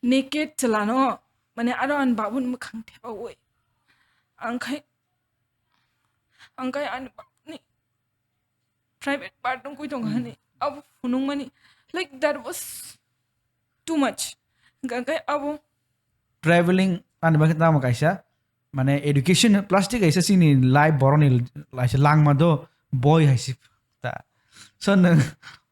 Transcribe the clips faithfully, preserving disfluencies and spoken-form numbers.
naked chwlano, mane, aro ani babuni mwkhang thepaui. Ang khai, ang khai ani babuni private part wngwi tongo Hmm. hwnwi abo phunukmani, like, that was too much. Hwnkha khe abo Traveling ani bagwi tamo kaisa, mane, education plastic kaisa chini life borokni kaisa langma do boi hai se ta. So nwng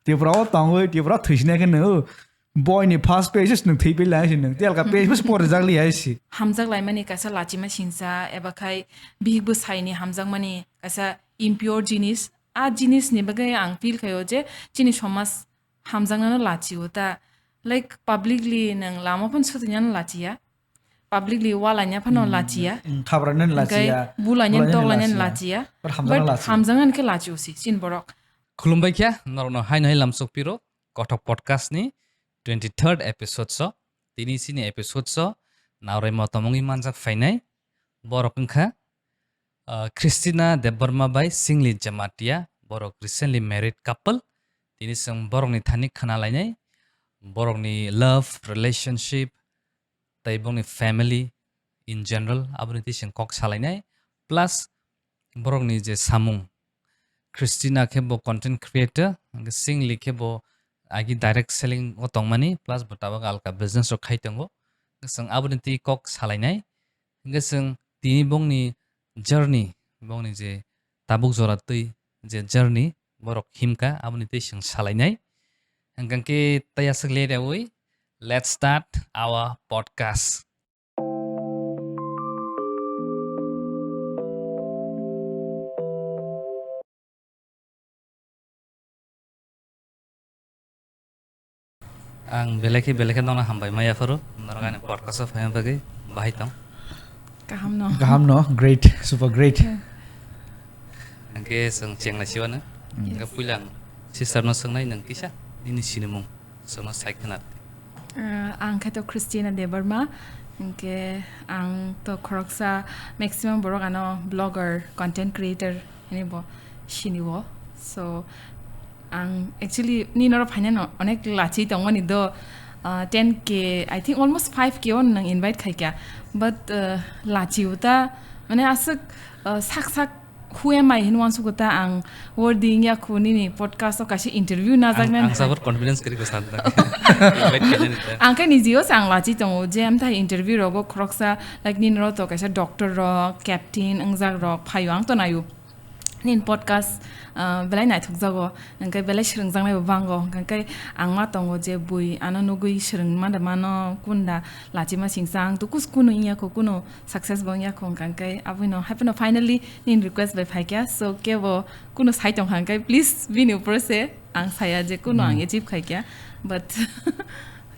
Tripura o tongwi Tripura thwisinai khe nwng boi ni first page nwng thwi pili hai se nwng telka page bwse porijak li hai se. Hamjak laimani kaisa lachima singsa eba khai bihik bwsaini hamjakmani kaisa impure jinis. A jinisni bagwi ang feel khaio je chini somaj hamjaknano lachio ta, like, publicly nwng lama phano swtwinano lachiya, publicly walaina phano Hmm, lachiya, hmm, khabranani hwnkhe lachiya, bulainani bulainani toklainani lachiya. Lachiya, but hamjaknani But lachiya. Hamjaknani khe lachio si chini borok. Khulumbai kha norokno haino hai lamsok piro Kothok Podcast ni twenty third episode so. Tini chini episode so nauremo tomongwi manjak phainai borok wngkha, uh, Christina Debbarma bai Singli Jamatia, borok recently married couple. Tini chwng borokni thani khna lainai, borokni love, relationship, tei borokni family in general, aboni twi chwng kok salainai. Plus, borokni je samung, Christina khe bo content creator, hwnkhe Singli khe bo agi direct selling o tongmani, plus bo tabuk alka business rok khai tongo. Chwng aboni twi kok salainai. Hwnkhe chwng tini bongni journey, bongni je tabuk jora twi je journey borok himkha, aboni twi chwng salainai. Hwnkhe tei aswk le reui, let's start our podcast. Ang belai khe, belai khe nono hambai ma yapharo, norok ani podcast o phaima bagwi bahai tong. Kaham no. Kaham no, great, super great. Yeah. Hwnkhe chwng chengla siwano. Mm. Hwnkhe Yes. puila ang sister no swngnai, nwng kisa nini sinimung chwngno sai khna. Ah, ang khe to Christina Debbarma, hwnkhe ang to khoroksa, maximum borok ano vlogger, content creator hwnwi bo sini o. So, ang actually nini oro phainani onek lachi tongmani do, ah, ten K, I think almost five K o nwng invite khaikha. But, ah, lachi uta, mane, aswk, ah, sak sak who am I hinwi uansukgo ta, ang worthy wngya kho nini podcast o kaisa interview Ang, najaknani ang hai. Sabor confidence kwrwi kho san ta. Invite khainani ta. Ang khe nijio se ang lachi tongo je amthai interview rogo khoroksa, like, nini oro to kaisa doctor rok, captain wngjak rok phaio, ang to naio. Nini podcast, ah, belai naithokjago, hwnkhe belai swrwngjaknai bo bango, hwnkhe ang ma tongo je bui ano nugwi swrwngma de mano, kunda lachima singsa ang to kus kunu wngya kho, kunu success bo wngya kho, hwnkhe aboni haphano finally nini request bai phaikha, so kebo kunu sai tongkha hwnkhe please bini upor se ang saya je kunu ang Hmm. achieve khaikha, but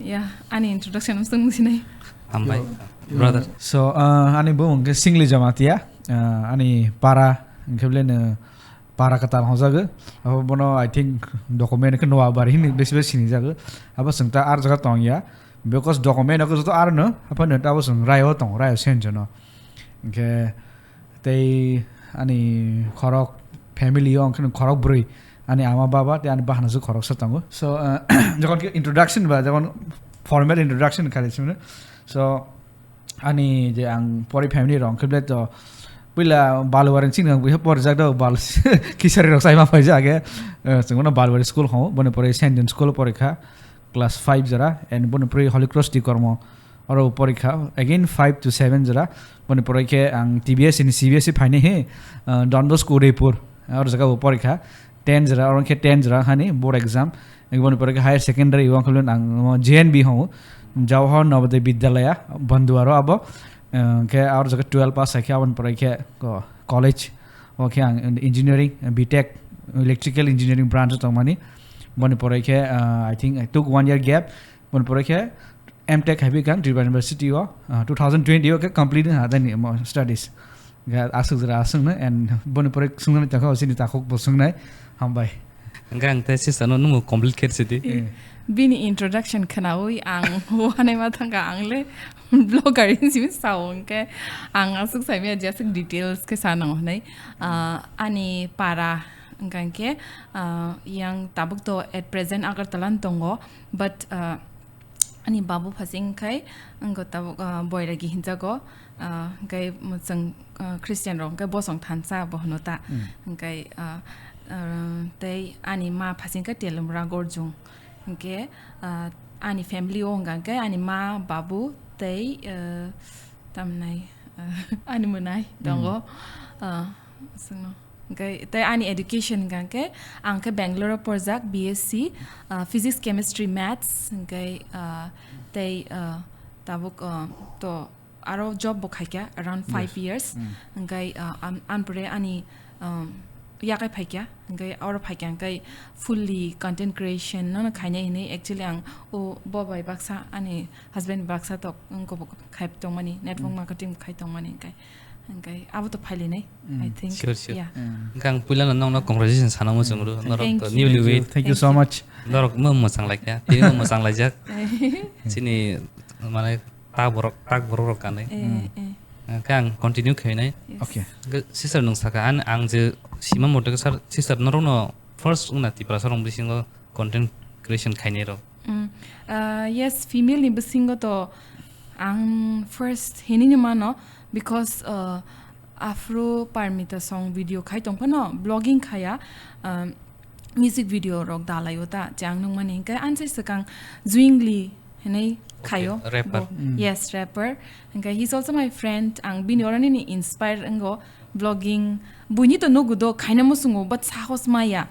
yeah, ani introduction msung sinai. Hambai, Yo, yo. Brother. So, uh, ani bumung khe Singli Jamatia, uh, ani para, hwnkhe bele no para kwtal hwnjago. Abo bono, I think, document khe Noah Bari hinwi besi besi sinijago. Abo chwng ta ar jaga tong ya. Because document o joto ar no, haphano abo chwng Raio tong, Raio Senjo no. Hwnkhe tei ani khorok family o hwnkhe khorok bwrwi, ani ama baba tei ani bahanaswk khoroksa tongo. So, uh, jokhon khe introduction ba, jokhon formal introduction khaidi simi. So, ani je ang pori family rok hwnkhe bele to puila Baluwari chini ang buiha porijak do, bal kisari rok saima phaijak age. Uh, chwng bono Baluwari school hwngo, boni pore Saint John school o porikha, class five jora, and boni pore Holy Cross Tikormo oro porikha, again five to seven jora. Boni pore khe ang T B S ni C B S E phainai he, uh, Don Bosco Udaipur, oro jaga bo porikha, ten jora, oro khe ten jora hani board exam. Boni pore khe higher secondary, o ang J N B hwngo, Jawahar Navodaya Vidyalaya, Banduaro abo. Uh, khe aro jaga twelve pass khe aboni pore khe, oh, college. O khe ang engineering, B Tech, electrical engineering branch o tongmani. Boni pore khe, uh, I think I took one year gap. Boni pore khe M Tech hai khe ang Tripura University o, uh, two thousand twenty o khe complete wngkha ani mo studies. Ga aswk jora aswk no, and boni pore swngnani tongkha o chini takhuk bo swngnai. Hambai. Hwnkhe ang tei sister no nungbo complete khe sidi. Eh. Bini introduction khnaui ang wanai ma thangkha, ang le blogger hinwi simi sao, hwnkhe ang aswk saimaya je aswk details khe sa nango hwnwi. Ah, ani para hwnkha khe, ah, yang tabuk to at present Agartala no tongo, but, ah, ani babu phasing khai, wngkha tabuk, ah, Boiragi hinjago, ah, hwnkhe mwchwng, ah, Christian rok hwnkhe bosong thansa bo hwno ta. Hmm. Hwnkhe, ah, ah, tei ani ma phasing khe Telumra Gorjung. Hwnkhe, ah, ani family o hwnkha hwnkhe ani ma, babu tei, ah, tamnai, ah, ani mwnai tongo. Hmm. Ah, Swngno. Hwnkhe tei ani education hwnkha khe, ang khe Bangalore o porjak, B S C, ah, Physics, Chemistry, Maths, hwnkhe, ah, tei, ah, tabuk, ah, to aro job bo khaikha around five Yes. years. Mm. Hwnkhe, ah, am-, ampore ani, um, yakai phaikha, hwnkhe oro phaikha, hwnkhe fully content creation no khainai hinwi actually ang o bo bai baksa ani husband baksa tok wngkha bo khai tongmani, network Mm. marketing khai tongmani, hwnkhe. Hwnkhe abo to phailinai, Mm. I think. Sure, sure. Yeah. Mm. Hwnkhe ang puilano nokno congratulations sana muchung rw. Norok Thank to you. newly Thank you. wed. Thank you so Thank you. much. Norok mo mwchang laikha, tini mo mwchang laijak. Chini mane tak borok, tak borok rok kanwi. Eh, Mm. eh. Hwnkhe ang continue khainai. Yes. Okay. Hwnkhe sister nwng saka, an, ang je sima mote khe sir, sister norokno first wngna Tiprasa rok bisingo content creation khainai rok. Mm, ah, yes, female ni bisingo to ang first hinwi no mano, because, ah, aphuru Parmita song video khai tong phano, vlogging khaya, ah, music video rok dalai o ta, je ang nung mani hwnkhe, ansai swkang Zwingli hinwi Okay, khaio. Rapper. Bo, Mm. yes, rapper. Hwnkhe, he's also my friend. Ang bini oro nini inspire wngo, vlogging. Buini to nugu do, khaina musungo, but sahos maya.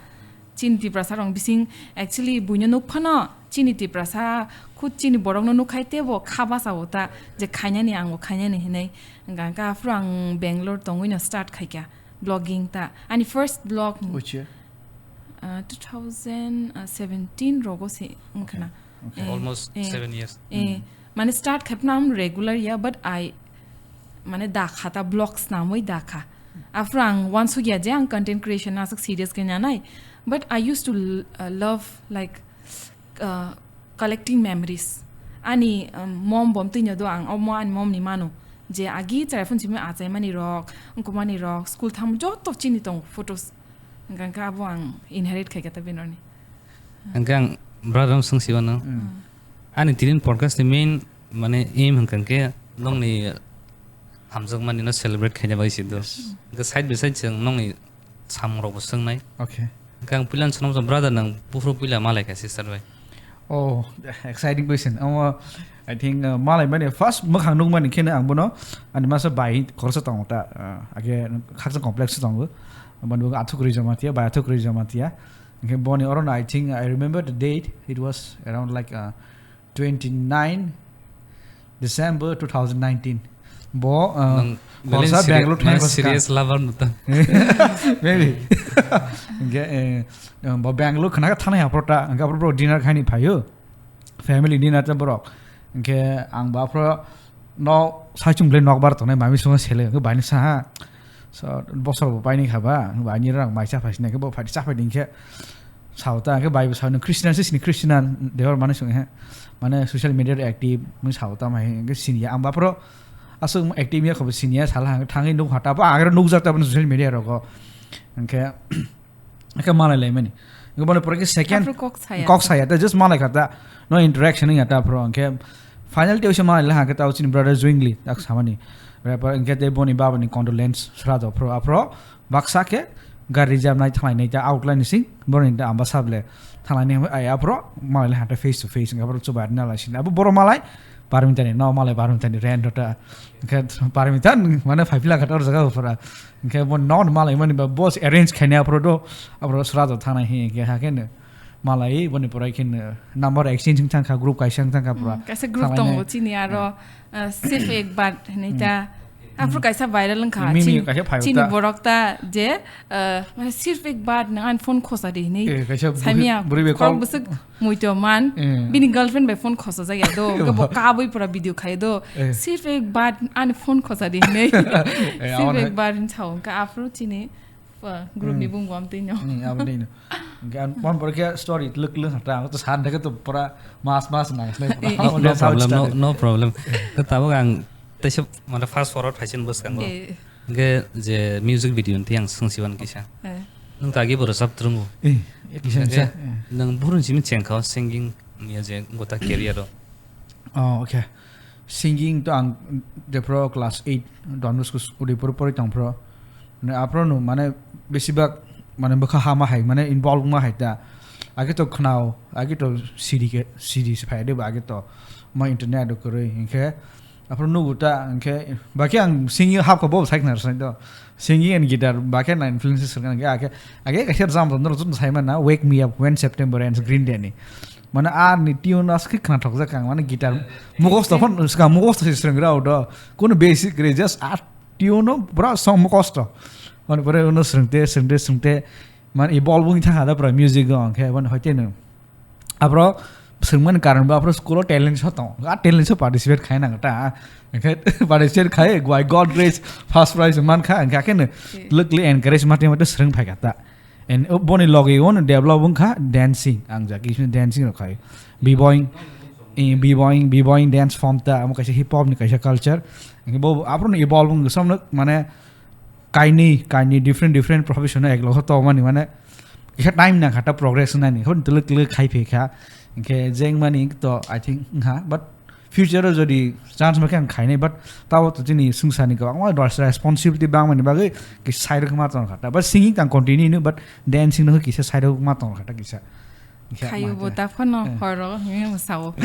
Chini Tiprasa rok bising actually buino nuk phano, chini Tiprasa khud chini borok no nuk khai tebo kha basa o ta je khainani ang bo khainani hinai. Hwnkha hwnkha aphuru ang Bangalore tongwi no start khaikha vlogging ta. Ani first vlog Which year? Uh, two thousand seventeen rogo se wngkhana. Okay. Eh, Almost eh, seven years. eh, Mm. Mane start khaipna ang regular ya, but I mane da kha ta vlogs namwi da kha. Aphuru ang wansuk ya je ang content creation aswk serious khe nanai. But I used to l-, uh, love, like, uh, collecting memories. Ani, um, mom bom twino do ang, omo ani mom ni mano. Je agi chwrai phone simi achai mani rok, wngkuk mani rok, school thang joto chini tong photos. Hwnkha hwnkha abo ang inherit khai kha ta binoni. Hwnkha ang brother no swng siwano. Mm. Ani tinin podcast ni main mane aim hwnkha khe nokni hamjakmani no celebrate khaina bai si do. Yes. Hwnkha side by side chwng nokni samung rok bo swngnai. Okay. Hwnkha ang puila swngno brother nang buphuru puila malai kha sister bai. Oh, exciting question. Omo, I think, uh, malai mani first mwkhang nukmani kheno ang bono ani masa bai khoroksa tongo ta, uh, age khaksa complex tongo. Mani bo Athukuri Jamatia, bai Athukuri Jamatia. Hwnkhe boni orono, I think, I remember the date, it was around, like, uh, twenty-nine December two thousand nineteen. Bo, uh, Nang khoroksa balance Bangalore thangwi serious, serious lover no ta. Maybe. Hwnkhe, eh, um, bo Bangalore khna khe thanai aphuru ta, hwnkhe aphuru dinner khaini phaio. Family dinner ta borok. Hwnkhe ang bo aphuru no saichung belai nokbar tongnai mami songno sele, hwnkhe baini saha. So, bosor bo paini kha ba, hwnkhe ani rang mai cha phai sinai khe bo phai cha phai din khe. Sao ta, hwnkhe bai bo sao, "Nung Christian se sini, Christian?" Debor mane song he. Mane social media active, mung sao ta mai, hwnkhe sini ya. Ang bo aphuru aswk active ya kho bo sini ya, sala hwnkhe thangwi nuk hata, bo agre nuk jak ta bo social media rogo. Hwnkhe, hwnkhe malai lai mani. Hwnkhe bono pore khe second Aphuru kok saya. Kok saya, ta just malai kha ta. No interaction ya ta aphuru, hwnkhe final te usa malai lai hwnkhe ta chini brother Zwingli, tak samani. Rapper, hwnkhe te boni baba ni condolence sra do aphuru, aphuru. Baksa khe gari reserve nai thanglai nai ta outline ni sing, boroni ta amba sable thanglai nai ai aphuru malai hata face to face, hwnkhe aphuru chubai rina lai sini. Abo borok malai Parmita ni no malai Parmita ni rent ta. Hwnkhe Parmita mane phaipila kha tor jaga aphuru. Hwnkhe bo no malai mani ba boss arrange khainai aphuru do, aphuru sura do thangnai hi hwnkhe ha khe no. Malai boni pore khe no number exchange wng thang kha, group kaisa wng thang kha pura. Hmm, kaisa group tongo chini aro, uh, Sirf Ek Baat hinwi ta. Aphuru kaisa viral wng kha. Mimi chini, kaisa phai chini ta. Borok ta je, uh, mane Sirf Ek Baat nang ani phone khosa di hinwi. Eh, kaisa saimya bwrwi bai khorok kol bwswk muito man. Eh. Bini girlfriend bai phone khosa jak ya do. Hwnkhe bo kabui pura video khai do. Eh. Sirf Ek Baat ani phone khosa di hinwi. Eh, Sirf Ek Baat hin sao. Hwnkhe aphuru chini Pha, group ni bung bam twi no. Hmm, abo dei no. Gan pon por khe story luk luk ta, ang to san de to pura mas mas nang snai pura. Eh, eh. No, no problem, no, no problem. Ko tabuk ang teisa mane fast forward phaisin bwskango. Eh. Hwnkhe je music video ni tei ang swng siban kisa. Eh. Nwng to agi bo rwchap trwngo. Eh, kisa kisa. Hwnkhe nwng burun simi chengkha singing ni je gota career o. Oh, okay. Singing to ang jephru class eight Don Bosco Udaipur pori tongphru. Mane aphru no mane besibak mane bwkha hama hai mane involve ma hai ta. Age to khnao, age to C D ke, C D se phai de ba age to ma internet do kwrwi hinkhe aphru nugu ta hinkhe bakhe ang singing hap kha bo sai khna sai do. Singing and guitar bakhe na influences swrwng kha age, age kaisa jam jam jam sai man na Wake Me Up When September Ends, Green Day ni. Mane a ni tune as khik khna thok jak ang mane guitar mugosto phon ska mugosto se swrwng rao do. Kono basic re just a tune no pura song mugosto. Mane pura uno swrwngte swrwngte swrwngte mane evolve wng thang da pura music go ang khe mane hoite no. Abro swrwngmani karon bo aphro school o talent so tong, a talent so participate khai nang ta. Hinkhe participate khai, by God grace, first prize man kha, hinkhe akheno Okay. Lwkli encourage mate mate swrwng phai kha ta. And o boni logi o no develop wng kha dancing, ang jaki dancing rok khai. B-boying, eh, B-boying, B-boying dance form ta, amo kaisa hip hop ni kaisa culture. Hinkhe bo aphro no evolve wng somno mane kainwi, kainwi different, different profession no eklog khe tongmani, mane, kisa time nang kha ta progress nani, hwn twlwk twlwk khai phi kha, hinkhe jeng mani to, I think, wngkha, but future o jodi chance ma khe ang khainai, but tabo to chini swngcharni kwbangma dos responsibility bangmani bagwi kisa side o ma tong kha ta, but singing tang continue no, but dancing no kisa side o ma tong kha ta kisa. Hinkhe Khayo ma bo ta. Ta phano Eh. Horo, ngi mo sao.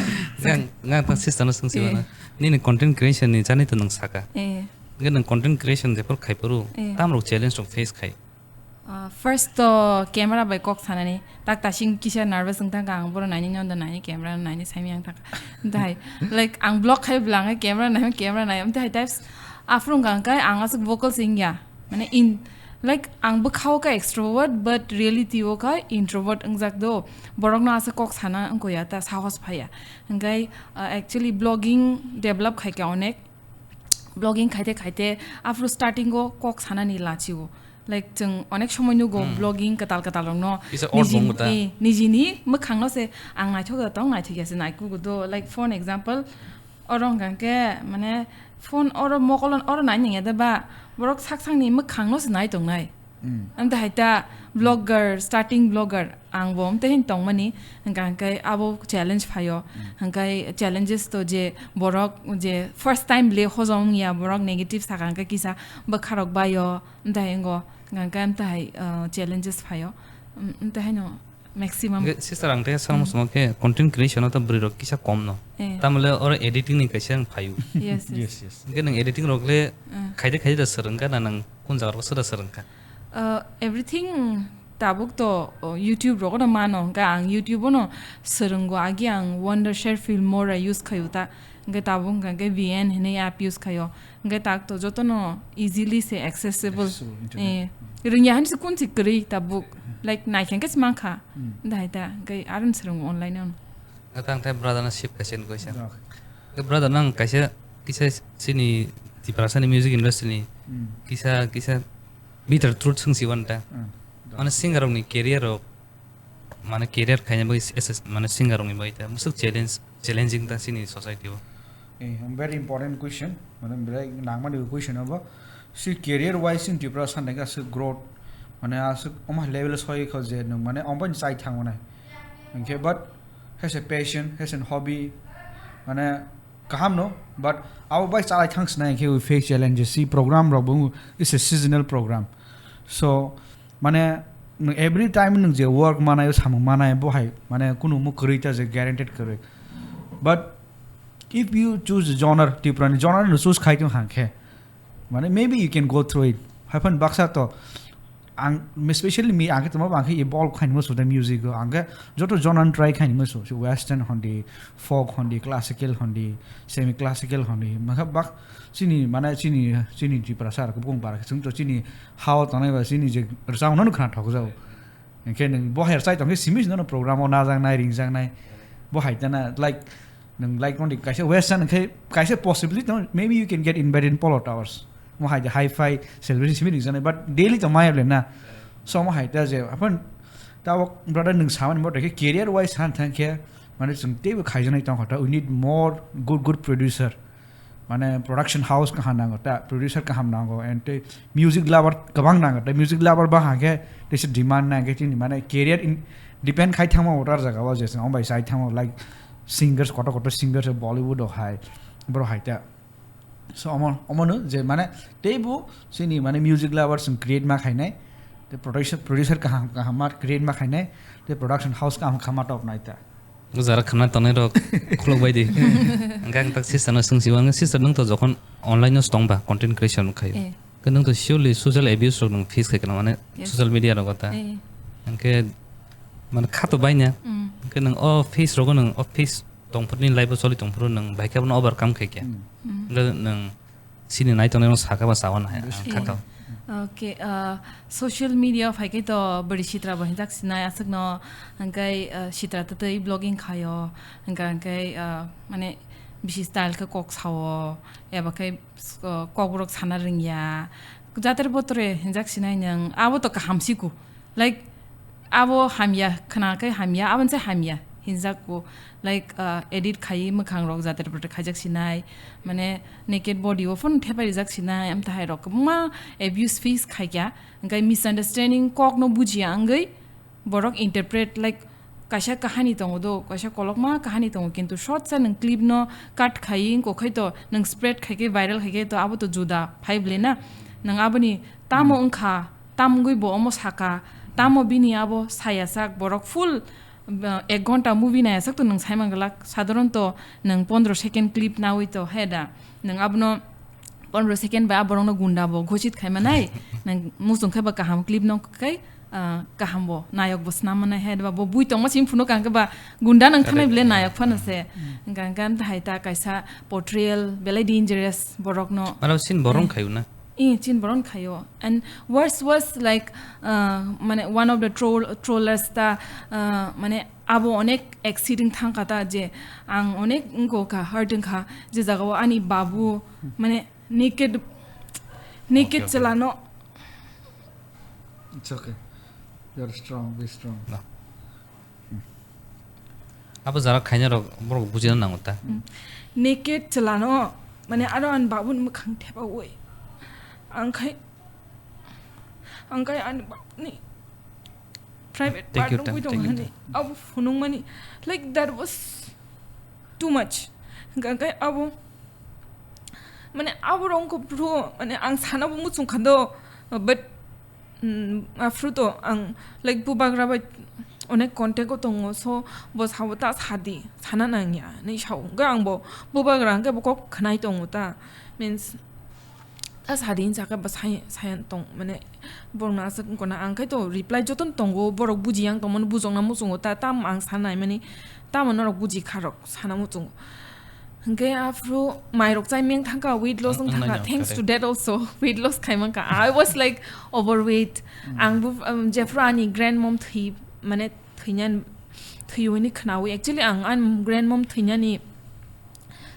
Ngang, ngang ta sister no swngsi Eh. Bana. Nini content creation ni jani to nang saka. Eh. Nge nang content creation de por khai puru. Eh. Tam rok challenge rok face khai. Ah, first to camera bai kok sanani. Tak tasing kisa nervous wng thangka ang boro naini nondo naini camera naini saimi ang thangka. Dai, like ang vlog khai bwla ang camera nai camera nai. Dai types afrung gang kai ang asuk vocal sing ya. Mane in, like ang bwkhao ka extrovert but reality o ka introvert wngjak do. Borok no asa kok sana wngko ya ta sahos phaya. Hingkai, ah, actually vlogging develop khai ka onek. Vlogging khaite khaite afro starting o kok sanani lachio. Like chwng onek somoi nugo Hmm. Vlogging kwtal kwtal rokno Kisa odd niji-, bongo ta. Eh, nijini mwkhangno se ang naithok ya tong naithok ya se naikugo do. Like for an example, oro hwnkha khe mane phone oro mokolo oro nai nang ya da ba borok sak sakni mwkhangno se nai tongnai. Hmm. Amtwi hai ta vlogger, starting vlogger ang bo amtwi hin tongmani hwnkha hwnkhe abo challenge phaio. Hmm. Hwnkhe challenges to je borok je first time le hojom wngya borok negative saka hwnkhe kisa bwkharok baio. Amtwi hai wngo, hwnkhe amtwi hai, uh, challenges phaio. Um, amtwi haino maximum. Hwnkhe sister ang tei sama Hmm. Sama khe content creation o to bwrwi rok kisa kom no. Eh. Tamole oro editing ni kaisa ang phaio. Yes, yes. Yes, yes. Hwnkhe nwng editing rok le Eh. Khaide khaide da swrwng kha na nwng kun jaga rok swda swrwng kha? Uh, everything tabuk to, uh, YouTube rogo no mano, hwnkhe ang YouTube o no swrwngo, agi ang Wondershare Filmora use khaio ta, hwnkhe tabuk hwnkha khe V N hinwi app use khaio, hwnkhe tak to joto no easily se accessible. Accessible internet. Eh, rwngya hinwi se kun se kwrwi tabuk, like naikha khe se mankha, Hmm. Dahai ta, hwnkhe aro no swrwngo online o no. Tang tei brother no sip khaisa ni koisa. Dok. Ke brother nang kaisa kisa chini Tiprasa ni music industry ni Hmm. Kisa kisa bitter truth swng si wan ta. Hmm. Mane singer rok ni career rok mane career khaina bai S S mane singer rok ni bai ta musuk challenge challenging ta chini society o. Eh, very important question. Mane brai nangmani question abo. Si career wise in Tiprasa ni asuk growth mane asuk oma level soi kho je nung mane ombai chai thang mane. Hwnkhe, but has a passion, has an hobby, mane kaham no, but abo bai chalai thang sinai khe we face challenges, si program rok bo is a seasonal program. So, mane nwng every time nwng je work manai, samung manai, bo hai, mane kunu mo kwrwi ta je guaranteed kwrwi. But if you choose a genre, Tripura ni genre no choose khai tong hang khe, mane maybe you can go through it. Haiphan baksa to, ang, especially me, ang khe tongma, ang khe evolve khaini musu the music o, ang khe joto genre try khaini musu, si western hondi, folk hondi, classical hondi, semi classical hondi, mangkha bak chini, mane chini, chini Tiprasa rok kubung bara khe chwng to chini hao tongnai ba chini je rwchapmung no khna thok jao. Hwnkhe nwng bo hai rwchai tong khe simi sino program o najaknai, ringjaknai, bo hai tana, like, Nwng like nong di kaisa western khe kaisa possibility tong, maybe you can get invited in Polo Towers. Mo hai de hi-fi celebration simi ringjaknai, but daily to maya le na. So mo hai ta je, aphan ta wok brother nwng samani mo khe career wise han thang khe, mane chwng teibo khaijaknai tong kha ta, we need more good, good producer. Mane production house kaham nango ta, producer kaham nango, and tei music lover kwbang nango ta, music lover ba ha khe tei se demand nang khe chini mane career in depend khai thangma order jaga o je se ong bai sai thangma like singers, kotor kotor singers Bollywood o hai, bro hai ta. So omo, omo no je mane teibo chini mane music lovers wng create ma khainai, te production, producer kaham kaham ma create ma khainai, te production house kaham kaham ma top nai ta. O jara khana tongnai rok khulok bai di. Hingke ang tak sister no swng siyo, ang sister nung to jokhon online o tongba content creation khayo. Eh. Ke nung to surely social abuse rok nung face khai kana mane Yes. social media rok ta. Eh. Hingke mane kha to bai nya. Mm. Hingke nung o face rok nung o face tongphuru ni life o choli tongphuru nung bai khe bono overcome khai khe. Mm. Mm. Hingke nung sini nai tongnai no saka ba sawan hai, Yes. ang kha to. Eh. Okay, uh, social media phai khe to bwrwi sitra bo hinjak sinai aswk no, hingke, uh, sitra twtwi vlogging khayo, hingka hingke, uh, mane bisi style khe kok sao, eba khe s-, uh, kokborok sana rwngya. Jater botore hinjak sinai nang, abo to kaham siku. Like, abo hamya, khna khe hamya, aboni se hamya hinjak bo. Like, uh, edit khai mwkhang rok jater bote khaijak sinai, mane naked body o phone thepai rijak sinai, amtahai rok kwbangma abuse face khaikya. Hingke misunderstanding, kok no bujiya wngwi borok interpret, like, kaisa kahani tongo do, kaisa kolokma kahani tongo, kintu short sa nwng clip no cut khai, wngkok khai to nwng spread khai khe, viral khai khe to abo to juda phai bwle na. Nwng aboni tamo Hmm. wngkha, tam wngwi bo omo saka, tamo bini abo saya sak, borok full, uh, ek ghonta movie naya sak to nwng sai man glak, sadharon to nwng pondro second clip nawi to he da, nwng abono pondro second bai a borokno gunda bo ghosit khai manai, nwng muchung khe ba kaham clip no kai, ah, kaham bo nayok bo snam manai hai ba bo bui tongma simi phunuk ang khe ba gunda nang thanai Correct. bile nayok phano se. Hmm. Hingka hingka am hai ta kaisa portrayal belai dangerous borok no. Mara sin borong Eh. khayu na. Eh, chin boron khayo. And worse, worse, like, ah, mane one of the troll, trollers ta, ah, mane abo onek accident thang kata je ang onek wngkha, hurt wngkha, je jaga o ani babu, mane naked, naked Okay, okay. chalano. It's okay. You're strong, be strong. No. Abo jara khaina rok borok bujina nango ta. Mm. Naked chalano, mane aro an babun mwkhang thepa oi. Ang khai, ang khai ani babuni private Take part your no time, bui tong take your hani. time. Abo phunung mani, like, that was too much. Ang khai abo, mane abo rong ko bro, mane ang sana bo muchung khando, but Mm, afru to ang, like, bubagra bai onek contact o tongo, so bo sao ta sadi, sana nangya hinwi sao. Hwnkhe ang bo bubagra hwnkhe bo kok khwnai tongo ta, means, ta sadi hinsa khe bo sai, sai tong, mane, borokno aswk wngkha na, ang khe to reply jotono tongo, borok buji yang tongmani, bujokna muchungo ta, tamo ang sanai mani, tamo norok buji kha rok sana muchungo. Hwnkhe afru mairok chai meng thangkha, weight loss Ang, wng ang thangkha. Naina Thanks to correct. that also, weight loss khai mankha. I was, like, overweight. Mm. Ang bo, um, jephru ani grandmom thwi, mane thwinani, thwiwi hwnwi khnawi. Actually, ang ani grandmom thwinani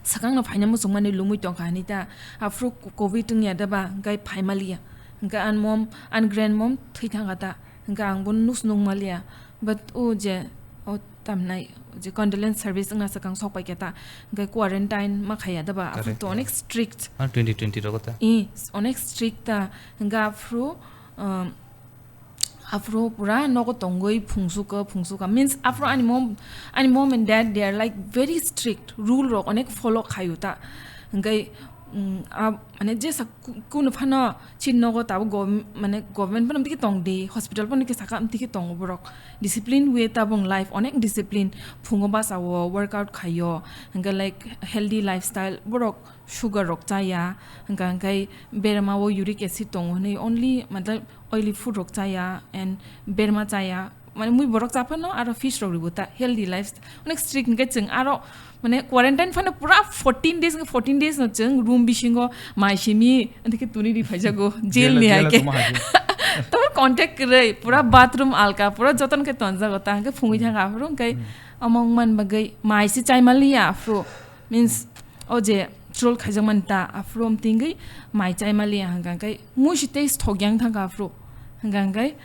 swkangno phaina muchungmani lumwi tongkha hinwi ta. Afru covid wngya deba, hwnkhe phaimaliya. Hwnkhe ani mom, ani grandmom thwi thangkha ta. Hwnkhe ang bono nus nung maliya. But o je, o tamnai, o je condolence service wngna swkang sok pai khe ta. Hwnkhe quarantine ma khaiya da ba. Aphuru Correct, to onek yeah. strict. Ah, twenty twenty rogo ta. I, onek strict ta. Hwnkhe aphuru, um, aphuru pura nogo tongwi phungsuka, phungsuka. Means aphuru ani mom, ani mom and dad, they are, like, very strict. Rule rok onek follow khayu ta. Hwnkhe, mm, a, mane jesa ku-, kunu phano chini nogo tabuk gov-, mane government phano amtwi khe tong di, hospital phano khe saka amtwi khe tongo borok. Discipline way tabuk life, onek discipline. Phungo basa o workout khaio, hwnkhe, like, healthy lifestyle, borok sugar rok chaya, hwnkha hwnkhe berma o uric acid tongo hwnwi only, matlab, oily food rok chaya and berma chaya. Mane mui borok cha phano aro fish rok ribo ta healthy life. Onek strict hwnkhe chwng aro mane quarantine phano pura fourteen days, fourteen days no chwng room bisingo mai simi, anthai khe tuni ri phaijago, jail Jail, ni jail hai khe. Tongma hai khe. Tamo contact kwrwi, pura bathroom alka, pura joton khe tonjago, ta hwnkhe phungwi Hmm. thangkha aphuru, hwnkhe Hmm. omo wngmani bagwi mai se chai maliya aphuru. Means, o je troll khaijakmani ta, aphuru omtingwi mai chai maliya hwnkha, hwnkhe mui se tei thokya wng thangkha aphuru, hwnkha, hwnkhe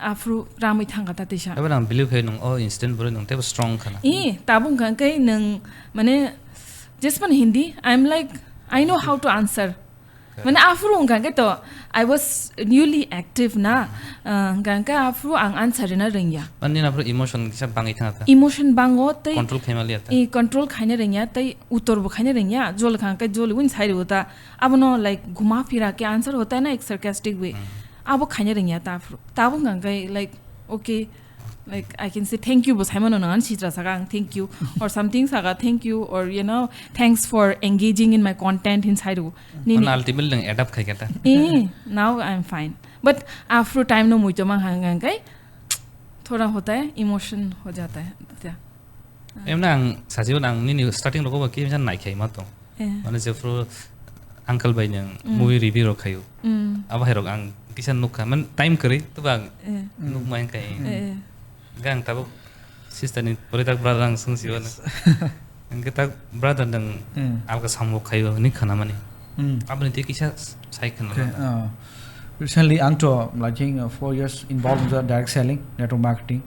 aphuru ramwi thangkha ta teisa. Abo nang believe khai nung o instant bwrwi nung teibo strong khana. I, tabuk hwnkha khe nung, mane, jespan Hindi, I'm like, I know how to answer. Correct. Mane, aphuru hwnkha khe to, I was newly active na, uh, hwnkha hwnkhe aphuru ang answer rina rwngya. Ani aphuru emotion kisa bangwi thangkha. Emotion bango tei control khaima liya ta. I control khaina rwngya tei uttor bo khaina rwngya, jol kha hwnkhe jol win sai rwo ta. Abono, like, ghuma phira ke answer hota hai na ek sarcastic way. Hmm. Abo khaina rwngya ta aphuru. Tabuk hwnkha hwnkhe, like, okay, like, I can say thank you bo saimano nang ani sitra saka ang thank you or something saka thank you or, you know, thanks for engaging in my content hin sai rwo. Nini. Ultimately nang adapt khai kata. Eh, now I'm fine. But after time no muito mang hang hang kai, thoda hota hai, emotion ho jata hai. Emna ang sajibo nang nini starting rokbo kisa nai khai ma tong. Eh. Mane jephru uncle bai nang movie review rok khayo. Mm. Abo hai rok ang kisa nuk kha. Man time kwrwi to bang nuk ma hang kai. Eh. Gang tabuk sister ni pore tak brother ang sung siwa na. Ang ke tak brother dang alka sambo khayo ni khana mani. Hmm. Aboni te kisa sai khana. Okay, uh, recently ang to, I think, uh, four years involved in the direct selling, network marketing.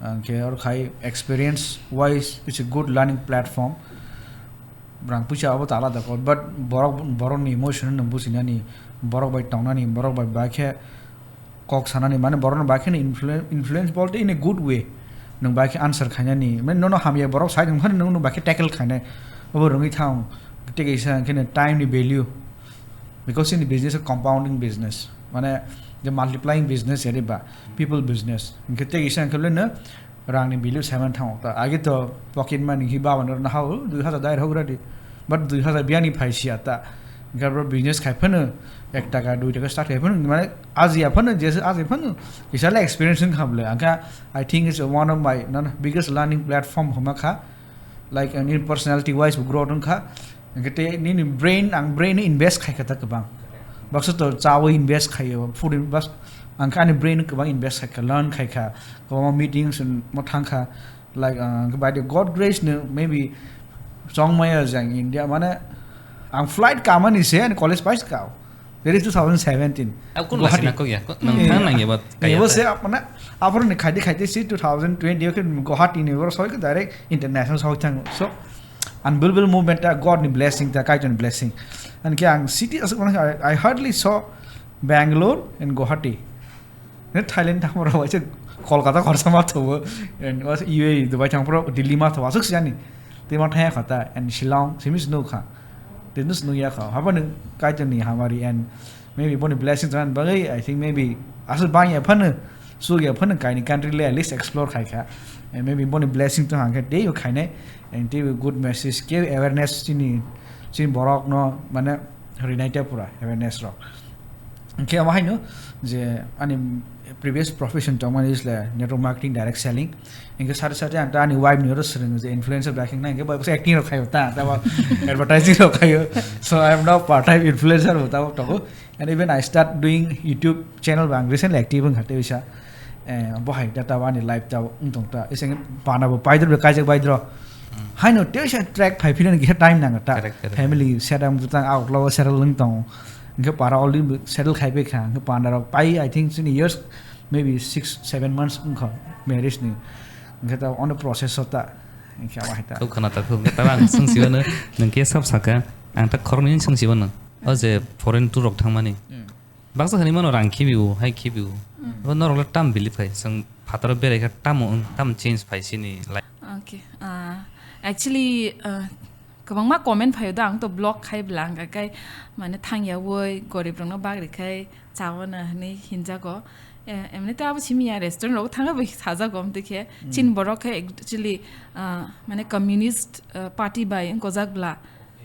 Ang ke or khai experience wise, it's a good learning platform. Brang puisa abo tala da ko, but borok, borok ni emotion no businani, borok bai tongnani, borok bai bakhe kok sanani, mane borokno bai kheno influen-, influence bolte in a good way. Nwng bai khe answer khainani, mane nono hamya borok sai tong phano nwng, nwng bai khe tackle khainai. Obo rwngwi thang, tei kaisa hwnkhe time ni value. Because in the business a compounding business, mane the multiplying business, yari ba, people business. Hwnkhe tei kaisa hwnkhe le no rangni value saiman thango ta. Age to pocket money hi baba no hao dui hajar dai rok radi. But dui hajar biyani phai siya ta. Hwnkhe bro business khai phano ek taka dui taka start khai phano mane aji ya phano je aji phano kisa le experience wng kha bole. Hwnkhe I think it's one of my, no, no, biggest learning platform homa kha. Like, uh, nini personality wise bo growth wng kha. Hwnkhe tei nini brain, ang brain no invest khai kha ta kwbang. Baksa to chawi invest khaio, food in-, bas, ang khe ani brain no kwbang invest khai kha, learn khai kha, kwbangma meetings mo thang kha. Like, uh, by the God grace no maybe chongmaya jang India, mane ang flight kamani se ani college paisa kao. That is two thousand seventeen. Ab kun Guwahati. Lasina kok ya? Kok nang thang nang ya ba kaya. Ebo se apna, aphuru ni khaidi khaidi si two thousand twenty o khe Guwahati ni oro soi khe direct international soi thang. So, unbelievable movement ta, God ni blessing ta, Kaitor ni blessing. And khe ang city asuk mane I, I hardly saw Bangalore and Guwahati. Ne Thailand thang oro waisa Kolkata khorsa ma thobo. And was U A E Dubai thang poro Delhi ma thobo asuk siyani. Tei ma thaya khata and Shillong simi sunu kha. Tei nus nu ya kha. Haba nung Kaitor ni hamari and maybe boni blessing tong bagwi, I think maybe asuk bang ya phano, suk ya phano kaini country le at least explore khai kha. And maybe boni blessing tong hang khe tei khainai and tei good message ke awareness chini, chini borok no mane rinaite pura awareness rok. Hwnkhe amo haino je ani previous profession tongmani is le network marketing, direct selling. Hwnkhe sate sate ang ta ani wife ni oro swrwngo je influencer bai khe nai hwnkhe bai bwsa acting rok khaio ta, ta ba advertising rok khaio. So I am now part time influencer bo tabok tongo. And even I start doing YouTube channel ba ang recently active wngkha tei bisa. Eh, bo hai da ta ani life ta wng tong ta. Ese panda bo paidro be kaijak baidro. Hmm. Haino tei bisa track phai philani kisa time nang ta. Correct, correct. Family set up ta outlaw settle wng tong. Hwnkhe para already settle khai bai kha. Hwnkhe panda rok pai, I think, chini years, maybe six, seven months wngkha marriage ni. Hwnkhe ta on the process o ta. Hwnkhe abo hai ta. Kok khana ta kok. Hwnkhe ta ang sung siwano, nung ke sab saka. Ang ta khoroknwi sung siwano. O je foreign tour rok thangmani. Hmm. Baksa hani mano rang khibiu, hai khibiu. Hmm. Abo norok le tam believe khai. Sung phataro berai kha tam, tam change phai sini life. Okay. Ah, actually, ah, kwbangma comment phaio da, ang to block khai bla, hwnkha khe mane thangya woi, gorib rokno bagri khai chawana hwnwi hinjago. Eh, emni to abo simi ya restaurant rogo thangwi bo sajago, amtwi khe chini borok khe actually, ah, mane communist, ah, party bai wngkojak bla,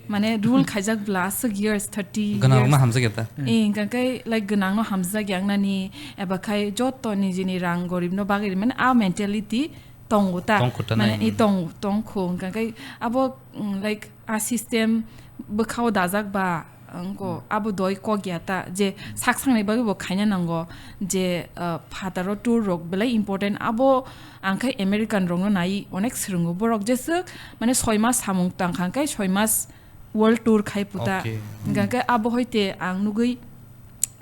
mane rule khaijak bla, aswk years, thirty years. Gwnang rokno hamjak ya ta? Eh, hwnkha khe, like, gwnang no hamjak ya wngnani, eba khai joto nijini rang gorib no bagri mane a mentality tongo ta. Tongkho ta mane nai. I tong, tongkho, hwnkha khe abo, mm, like, a system bwkhao dajak ba, wngkho, abo doi kok ya ta, je sak sakni bagwi bo khaina nango, je, uh, phataro tour rok belai important, abo ang khai American rokno nai onek swrwngo borok, jeswk mane soi mas samung tang kha khe soi mas world tour khai puta. Okay. Hwnkha khe abo hoite ang nugwi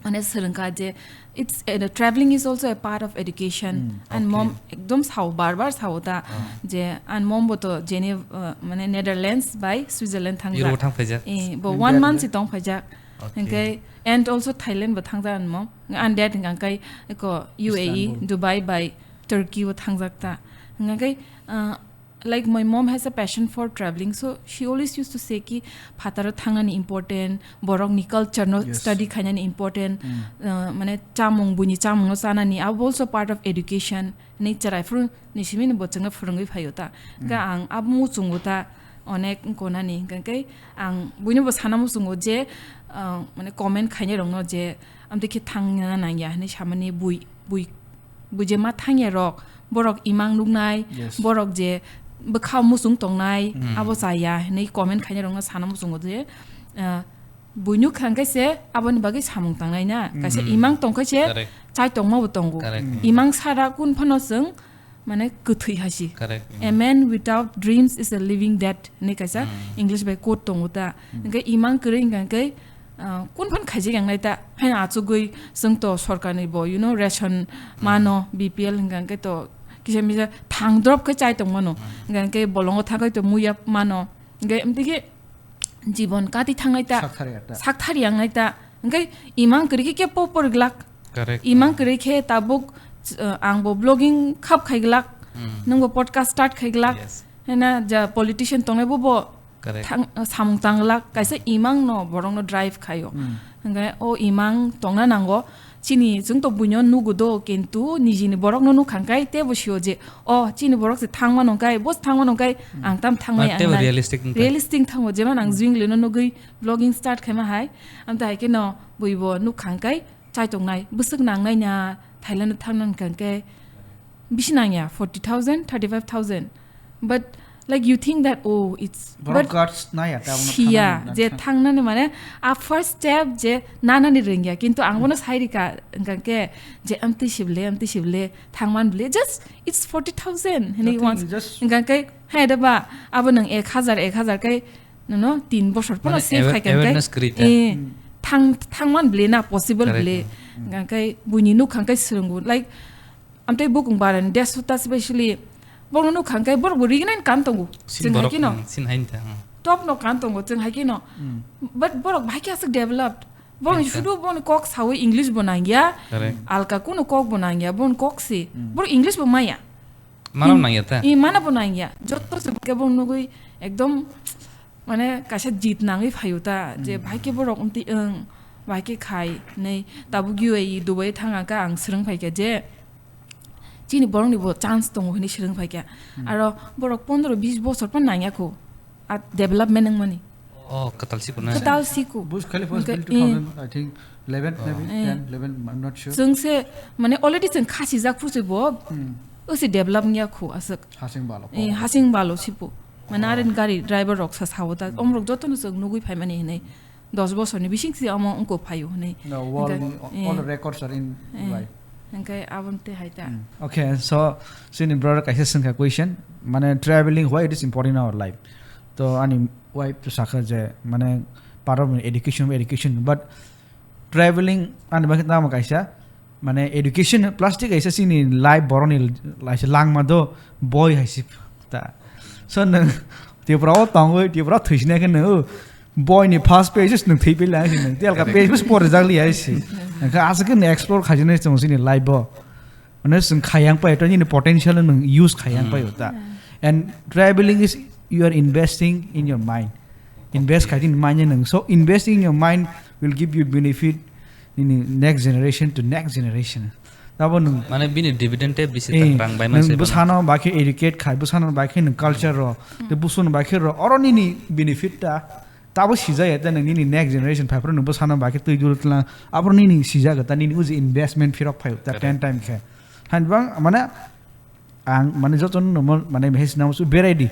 mane swrwngkha je it's, uh, traveling is also a part of education. Hmm, and okay. Mom ekdom sao, bar bar sao ta. Ah. Je and mom bo to Geneva, uh, mane Netherlands bai Switzerland thang Europe thang phaijak. Eh, bo one month si tong phaijak. Okay. Hingke, and also Thailand bo thangjak anmo. And that hingka kai ko U A E, Istanbul. Dubai bai Turkey bo thangjak ta. Hingka kai, uh, like, my mom has a passion for traveling, so she always used to say ki phataro thangnani important, borok ni culture no Yes. study khainani important, Mm. uh, mane chamung, buini chamung no chanani, abo also part of education. Ni chwrai phuru ni simi ni bo chwngno phwrwngwi phaio ta. Hingke Mm. ang abo muchungo ta onek wngko nani, hingke ang buino bo sana muchungo je, uh, mane comment khainai rokno je amtwi khe thangna nangya hinui samani bui, bui, bui je ma thangya rok, borok imang nuknai, Yes. borok je bwkha muchung tongnai, Mm. abo chaya hinui comment khainai rokno sana muchungo je, uh, buino khangkhe se aboni bagwi samung tangnai na, kaisa Mm. imang tongkhe se Correct. chai tongma bo tongo. Correct. Imang sara kun phano chwng mane kwthwi hai si. Correct. "A man without dreams is a living dead," hinui kaisa Mm. English bai quote tongo ta. Mm. Hingke imang kwrwi hingka khe, ah, kun phan khaijak yang nai ta. Haino achugwi chwng to sorkar ni bo, you know, ration Mm. mano, B P L hingka khe to kisa misa thang drop khe chai tong mano. Mm. Hingka khe bolongo thangwi to muya mano. Hingke amtwi khe jibon kati thangnai ta. Sakthari ya ta. Sakthari yang nai ta. Hingke imang kwrwi khe kebo por glak. Correct. Imang kwrwi khe tabuk, uh, ang bo vlogging khap khai glak, Mm. nung bo podcast start khai glak. Yes. Hena ja politician tongnai bo bo Correct. thang, uh, samung tang glak. Kaisa imang no borok no drive khaio. Mm. Hingke o imang tongna nango. Chini chwng to buino nugo do, kintu nijini borok no nukhang kai tebo sio je, "O chini borok se thang mano kai, bo se thang mano kai, Mm. ang tam thang Mane maya tebo ang nai." Realistic wngkha. Realistic thango, jeman ang Mm. Zwingli no nugwi vlogging start khaima hai. Amtwi hai khe no bui bo nukhang kai chai tongnai, bwswk nangnai na Thailand o thangna hwnkha khe bisi nangya, forty thousand, thirty-five thousand. But, like, you think that, oh, it's, Borok but guts naya, ta bono siya, thangna je nang-, thangnani mane, a first step je nanani rwngya, kintu ang bono sai rika, hwnkha khe je amtwi sible, amtwi sible, thangman bile, just it's forty thousand, hinwi Nothing, once, just hwnkha khe, hai da ba, abo nwng ek hajar, ek hajar khe, nono tin bosor pono Mane save awa-, khai kha, hwnkhe, awareness create, eh, Hmm. thang, thangman bile na possible Correct. bile. Hmm. Hwnkhe buini nukhang khe swrwngo, like, amtwi bukung barani desh ta specially borokno nukhang khe borok bo riginain kan tongo. Sin Chwng hai borok, kheno hmm, sin hai ta, hmm. Top no kan tongo, chwng hai kheno. Hmm. But borok bahai khe aswk developed. Borokni Yes, sir. sudu borokni kok sawi English bo nangya, Correct. alka kunu kok bo nangya, borokni kok si. Hmm. Borok English bo maya. Mano Hin-, nangya ta? I mano bo nangya. Jotto se ke borok nugwi ekdom mane kaisa jit nangwi phaio ta, je Hmm. bahai khe borok amtwi wng, bahai khe khai, hinwi tabuk U A E Dubai thangkha ang swrwng phaikha je chini borokni bo chance tongo hinwi swrwng phaikha. Hmm. Aro borok pondro bis bosor phan nangya kho, a development wngmani. Oh, kwtal siko na? Kwtal siko. Burj Khalifa was Hwnkhe, built eh. two thousand, I think, eleven, maybe, Eh. ten, eleven, I'm not sure. Chwng se, mane, already chwng khasijak phuru se bo, Hmm. o se develop wngya kho aswk. Hasing balo. Eh, hasing balo sipo. Mane, Oh. aren gari driver rok sa sao ta, Hmm. omrok jotono chwng nugwi phaimani hinwi. Dos bosorni bising se omo wngkuk phaio hinwi. No, world Hwnkhe, ni, all the eh. records are in Eh. Dubai. Hwnkhe aboni tei hai ta. Hmm. Okay, so, chini brother kaisa swngkha question, mane, traveling, why it is important in our life? To ani wife to sakha je, mane, part of education, education, but traveling ani bagwi tamo kaisa, mane, education plastic kaisa chini life boroni laisa langma do boi hai si ta. So nwng Tripura o tongwi, Tripura thwisina khe nwng, o, boi ni first page nwng thwi pila hai si nwng. Telka page bus por jak li hai si. Nwng kha asa khe nwng explore khaijani chwng chini life bo. Mane, chwng khayang pai, to nini potential no nwng use khayang pai Hmm. ta. And traveling is, you are investing in your mind. Invest khai din mind no nwng. So, investing in your mind will give you benefit nini next generation to next generation. Tabo nwng Mane, bini dividend te bisi Eh, ta rang bai nwng masa bwsano bai khe educate khai, bwsano bai khe nwng culture ro, Hmm. te bwsano bai khe ro, oro nini benefit ta. Tabo sijaya ta nwng nini next generation phai phuru nwng bwsano bai khe twi duro tlang. Aboro nini sijaga ta nini uji investment phirok phai ta Correct. ten time khe. Hain bang mane ang mane joto no mo-, mane hai sinamo su berai di.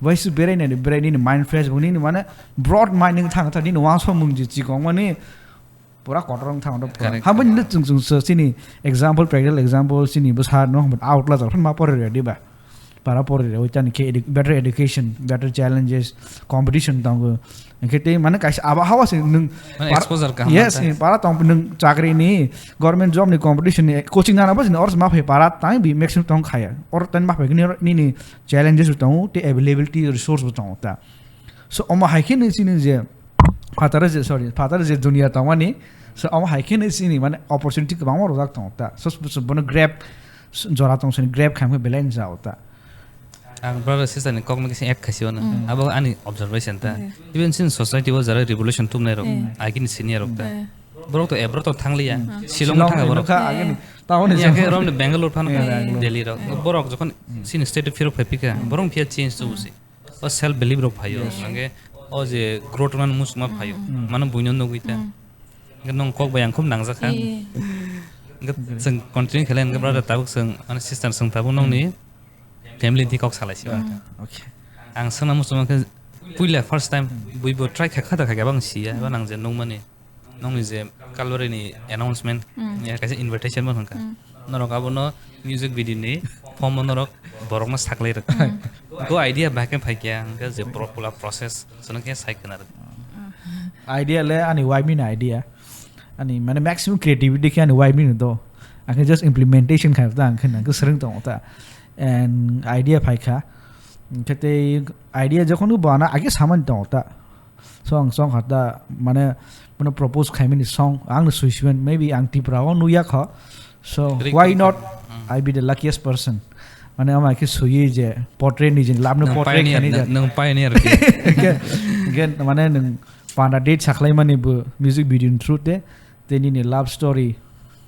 Bai su berai nai di, berai nini mind fresh bo nini mane broad mind nwng thang ta nini wangso mung ji chikong mani pura kotor wng thang do pura. Correct. Habo ni chwng chwng so chini example, practical example chini bwsa no outla jor ma pore re di ba. Para pore re, oitani khe edu-, better education, better challenges, competition tongo. Hingkhe tei mane kaisa abo hawa se nwng Mane par-, exposure kaham yes, ta. Para tong nwng chakri ni, government job ni competition ni coaching nana bo chini oro ma phai para tang bi maximum tong khaya. Oro tang ma phai ni, nini challenges bo tongo, tei availability resource bo tongo ta. So omo hai khe nini chini je Phataro je, sorry, phataro je dunia tongmani, so omo hai khe chini mane opportunity kwbangma rwjak tongo ta. So, so, so bono grab, s-, jora tong sini grab khaimkhe belai ni jao ta. Ang brother sister ni kokno kisa add khaisio na. Mm. Abo ani observation ta. Mm. Even sin society o jara revolution tumnai rok, Mm. agini senior rok ta. Mm. Borok to abroad to thangliya. Mm. Shillong Shillong thanga borok. Nukha agini. Taon Ya ni ke rom ni Bangalore phan Yeah, kha, Bangalore. Delhi rok. Mm. Borok jokhon Mm. sin state phirok phai pika, Mm. borok phiya change to Mm. usi. O self belief rok phaio. Yes. Angke o je growth man musma phaio. Mm. Mano buino nugui ta. Mm. Angke nong kok bai ang khum nangjak kha. Iya. Angke Iya. Seng continue khele angke Mm. brother tabuk seng, ani sister seng tabuk Mm. nongni family di kok salai siwa. Mm. Okay. Ang sana musma khe puila first time Mm. buibo try kha kha da kha bang siya, Mm. ba nang je nung mani. Nongni je Kalvari ni announcement, Mm. ya kaisa invitation bo hwnka. Mm. Norok abono music video ni form o norok borokno saklai rwkha. Mm. Go idea bahai khe phai khe ang khe je pro-, pula process sono khe sai khna rwkha. Idea le ani wife ni idea. Ani mane maximum creativity khe ani wife ni do. Ang khe just implementation khai ta ang khe nang khe swrwng tongo ta. And idea phai kha. Hwnkhe tei idea jokhon bo ana age samani tongo ta. Song, song kha ta, mane, mane propose khaimani song, ang no sui simen, maybe ang Tripura o nuya kho. So, Rik why rik. Not Mm. I be the luckiest person? Mane, ama khe sui je, portrait ni je, love no Nang portrait pioneer, khani nang, je. Nang pioneer khe. Again, again, mane, nang panda date saklai mani bo music video ni through te, tei nini love story.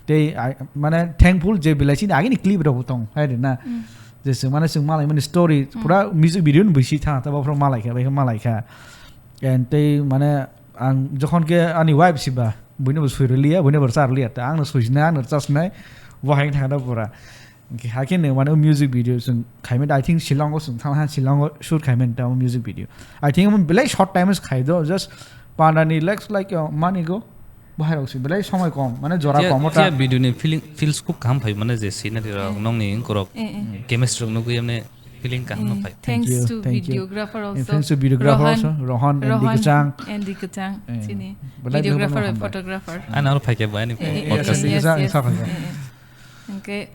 Tei, ai, mane, thankful je belai chini agini clip rok bo tong, hai de na. Mm. Je se, mane, se malai mani story, Mm. pura music video ni bisi tha, ta bo pura malai kha, bai kha malai kha. And tei mane ang jokhon khe ani wife siba, buino bo sui rwliya, buino bo rwchar liya, ta ang no sui sinai, ang no rwchar sinai, bo hai thang da pura. Hwnkhe hakhe no mane o music video chwng khaimani, I think Shillong o chwng thang ha, Shillong o shoot khaimani ta o music video. I think omo belai short time o khai do, just panda ni lakhs like, uh, money go, bahai rok si belai somoi kom, mane jora Tia, kom o ta. Tia video ni feeling, feels khub kaham phai mane je scenery rok, Mm. nongni wngkorok, Eh, eh. chemistry rok nugui amne feeling kaham no Eh, phai. Thank thanks you, to thank you. Videographer And also. Thanks to videographer Rohan, also, Rohan and Rohan Dikechang. And Dikechang, Eh, chini. Belai videographer, belai hambai. Photographer. Ano aro phai khe bo ani Eh, eh, podcast. Yes, Dikechang yes, isa yes. Phai. Eh, eh. Hwnkhe,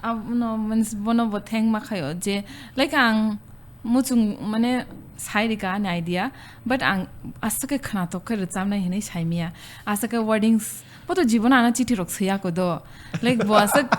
abono means bono bo thank ma khaio je, like, ang muchung mane sai rika ani idea, but ang aswk khe khwnatok khe rwchabnai hinwi saimia. Aswk khe wordings, bo to jibono ano chithi rok swiya ko do. Like, bo aswk,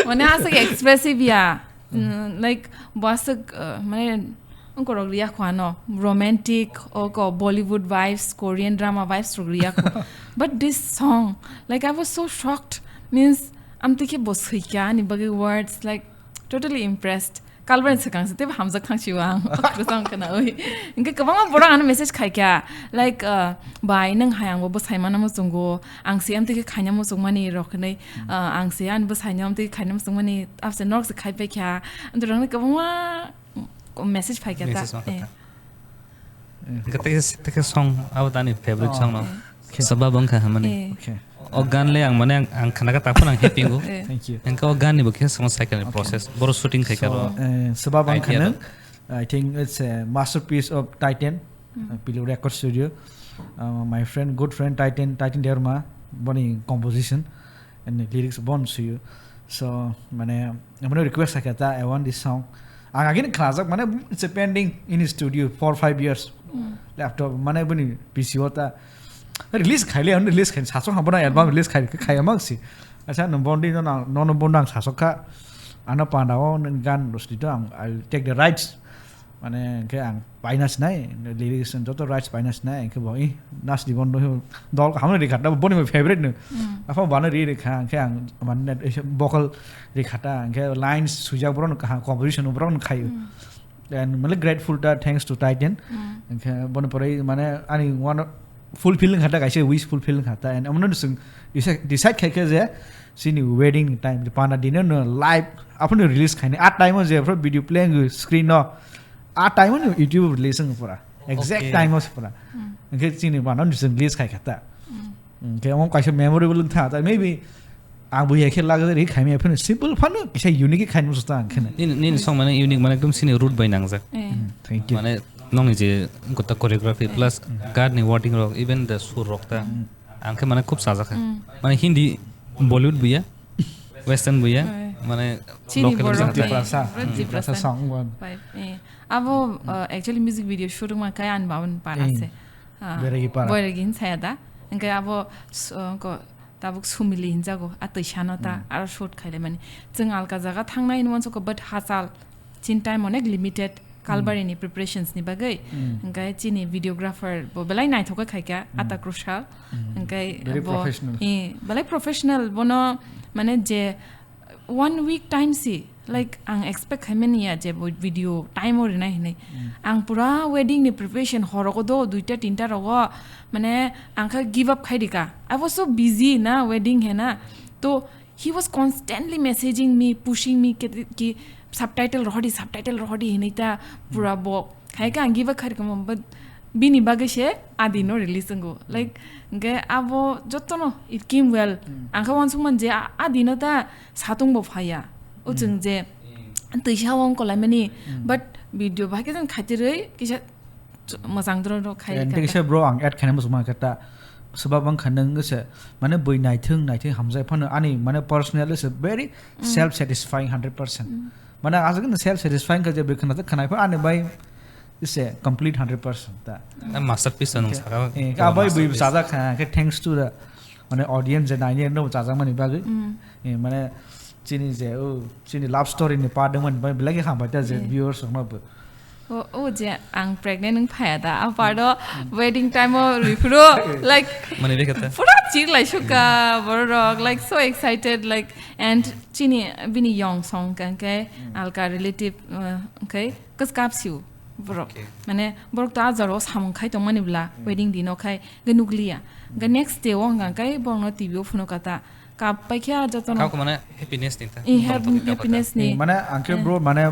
mane aswk expressive ya. Mm, like, bo aswk, uh, mane, ongkorok riya kho ano, romantic, oko Bollywood vibes, Korean drama vibes rok riya kho. But this song, like, I was so shocked. Means, amtwi khe bo swikha ani bagwi words, like, totally impressed. Kalbani swkang se teibo hamjak thang siwa ang. Kwchang khwnawi. Hwnkhe kwbangma borok ano message khaikha. Like, uh, bai, nwng hai angbo bwsai mana muchungo. Ang se amtwi khe khaina muchungmani rok hinwi, uh, ang se ani bwsaino amtwi khaina muchungmani, abse norok se khai paikha. Amtwi rokno kwbangma message phaikha ta. Message ma Eh. kha ta. Hwnkhe tei, tei khe song, abo tani favorite Oh. song no. Eh. Sabab wngkha hamani. Eh. Okay. O gan le ang mane ang, ang khana kha taphano ang happy go. Eh. Thank you. Hwnkhe o gan ni bo khe song cycle ni Okay. process. Boro shooting khai So, karo. Eh, Sabab Idea wngkha nang. rok. I think it's a masterpiece of Titan, Mm. uh, Pilu Record Studio. Uh, my friend, good friend Titan, Titan Derma, boni composition and the lyrics bon suyo. So, mane, I'm gonna request like that. I want this song. Ang again khlajak, mane, it's a pending in his studio for five years. Mm. Laptop, mane, boni P C o ta release khaile, ano release khaile, sasok hambana album release khaile, khaya mak si. Acha, no bondi no, no, no bondi ang sasok kha. Ano panda o gan rosdi to ang, I will take the rights. Mane, hwnkhe ang paina sinai, lyrics and joto rights paina sinai, hwnkhe bo, ih, nas di bondo, dol kaham rikha ta, boni my favorite no. Mm. Aphano bana ri rikha, hwnkhe ang, mane, vocal rikha ta, hwnkhe lines sujak borok no kaham, composition borok no khayo. Mm. And mane grateful ta, thanks to Titan. Mm. Hwnkhe boni pore mane ani one of fulfilling khata kaisa wish fulfilling khata. And amno swng decide, decide khai khe je chini wedding ni time je pana dino no live aphano release khaini. A time o je phro video play ang screen no. A time o no YouTube release ang pura. Exact Okay. time o se pura. Mm. Hwnkhe chini pana no swng release khai khata. Mm. Hwnkhe omo kaisa memorable wng tha. Maybe ang bo ya khe luxury khaimya phano simple phano kisa unique khaini muchung ta ang kheno. Nini, nini song mane unique mane ekdom chini root bai nangjak. Eh. Mm, thank you. Mane nongni je gota choreography plus Mm. gan ni wording rok, even the sur rok ta. Mm. Ang khe mane khub sajak kha. Mm. Mane Hindi, Bollywood bo ya, Western bo ya, Eh. mane Chini local borok sa ni, ta. Tiprasa. Pura Mm. Tiprasa Tiprasa. song one. Vibe, eh. Abo, uh, actually music video shoot wngma khe ani babani para Eh. se. Ah, Beregi para. Boiregi hin saya da. Hingke abo s-, uh, ko, tabuk Sumili hinjago, a twisano ta, Hmm. aro shoot khaile mani. Chwng alka jaga thangnai hinwi uansukha, but hachal chin time onek limited, Kalbari ni preparations ni bagwi. Hmm. Hingke chini videographer bo belai naithok khe khaikha, Hmm. Ata Krushal. Hmm. Hingke Very bo, professional. Eh, belai professional, bono mane je one week time si, like, ang expect khaimani ya je bo video time o rinai hinwi. Mm. Ang pura wedding ni preparation horogo do duita tinta rogo, mane, ang kha give up khai dika. I was so busy na wedding he na. To he was constantly messaging me, pushing me ki, ki subtitle rohodi, subtitle rohodi hinwi ta pura bo khai kha ang give up khai rikamo, but bini bagwi se Adi no release wngo. Like, hingke abo jotono it came well. Mm. Ang kha uansukmani je a-, Adi no ta satung bo phaiya. O Mm. chwng je Mm. twisa wng kolaimani, Mm. but video bahai khe jang khatirwi kisa ch-, mwchang doro doro khai And kha ta. Kisa bro ang add khaina muchungma khe ta swbak bang kha nang se mane bui naithung naithung hamjai phano ani mane personal is a very Mm. self satisfying hundred percent. Mm. Mane aswk no self satisfying kha je bui khna ta khnai pha ani bai is a complete hundred percent ta. A masterpiece nung Okay. saka. Eh, ka bai bui masterpiece. Chajak kha khe thanks to the mane audience je naini no chajak mani bagwi. Mm. Eh, mane chini je o chini love story ni part dengmani bai belai khe hambai ta je Yeah. viewers rok no bo. O, o je ang pregnant wng phaya da, a part o wedding time o rifru, like, Mani rekha ta. Pura chir lai sukha borok rok, like, so excited, like, and chini bini yong song kang khe Mm. alka relative, uh, khe kwskap siu borok. Okay. Mane borok to a jora o samung khai tongmani bla, Mm. wedding din o khai ge nukliya. Ge Mm. next day o hwnka khe borok no T V o phunukha ta. Kap paikha jotono. Kap mane happiness ni ta. Eh, Tong hap-, tong kap happiness ta. Ni. Eh, mane ang khe Eh. Bro mane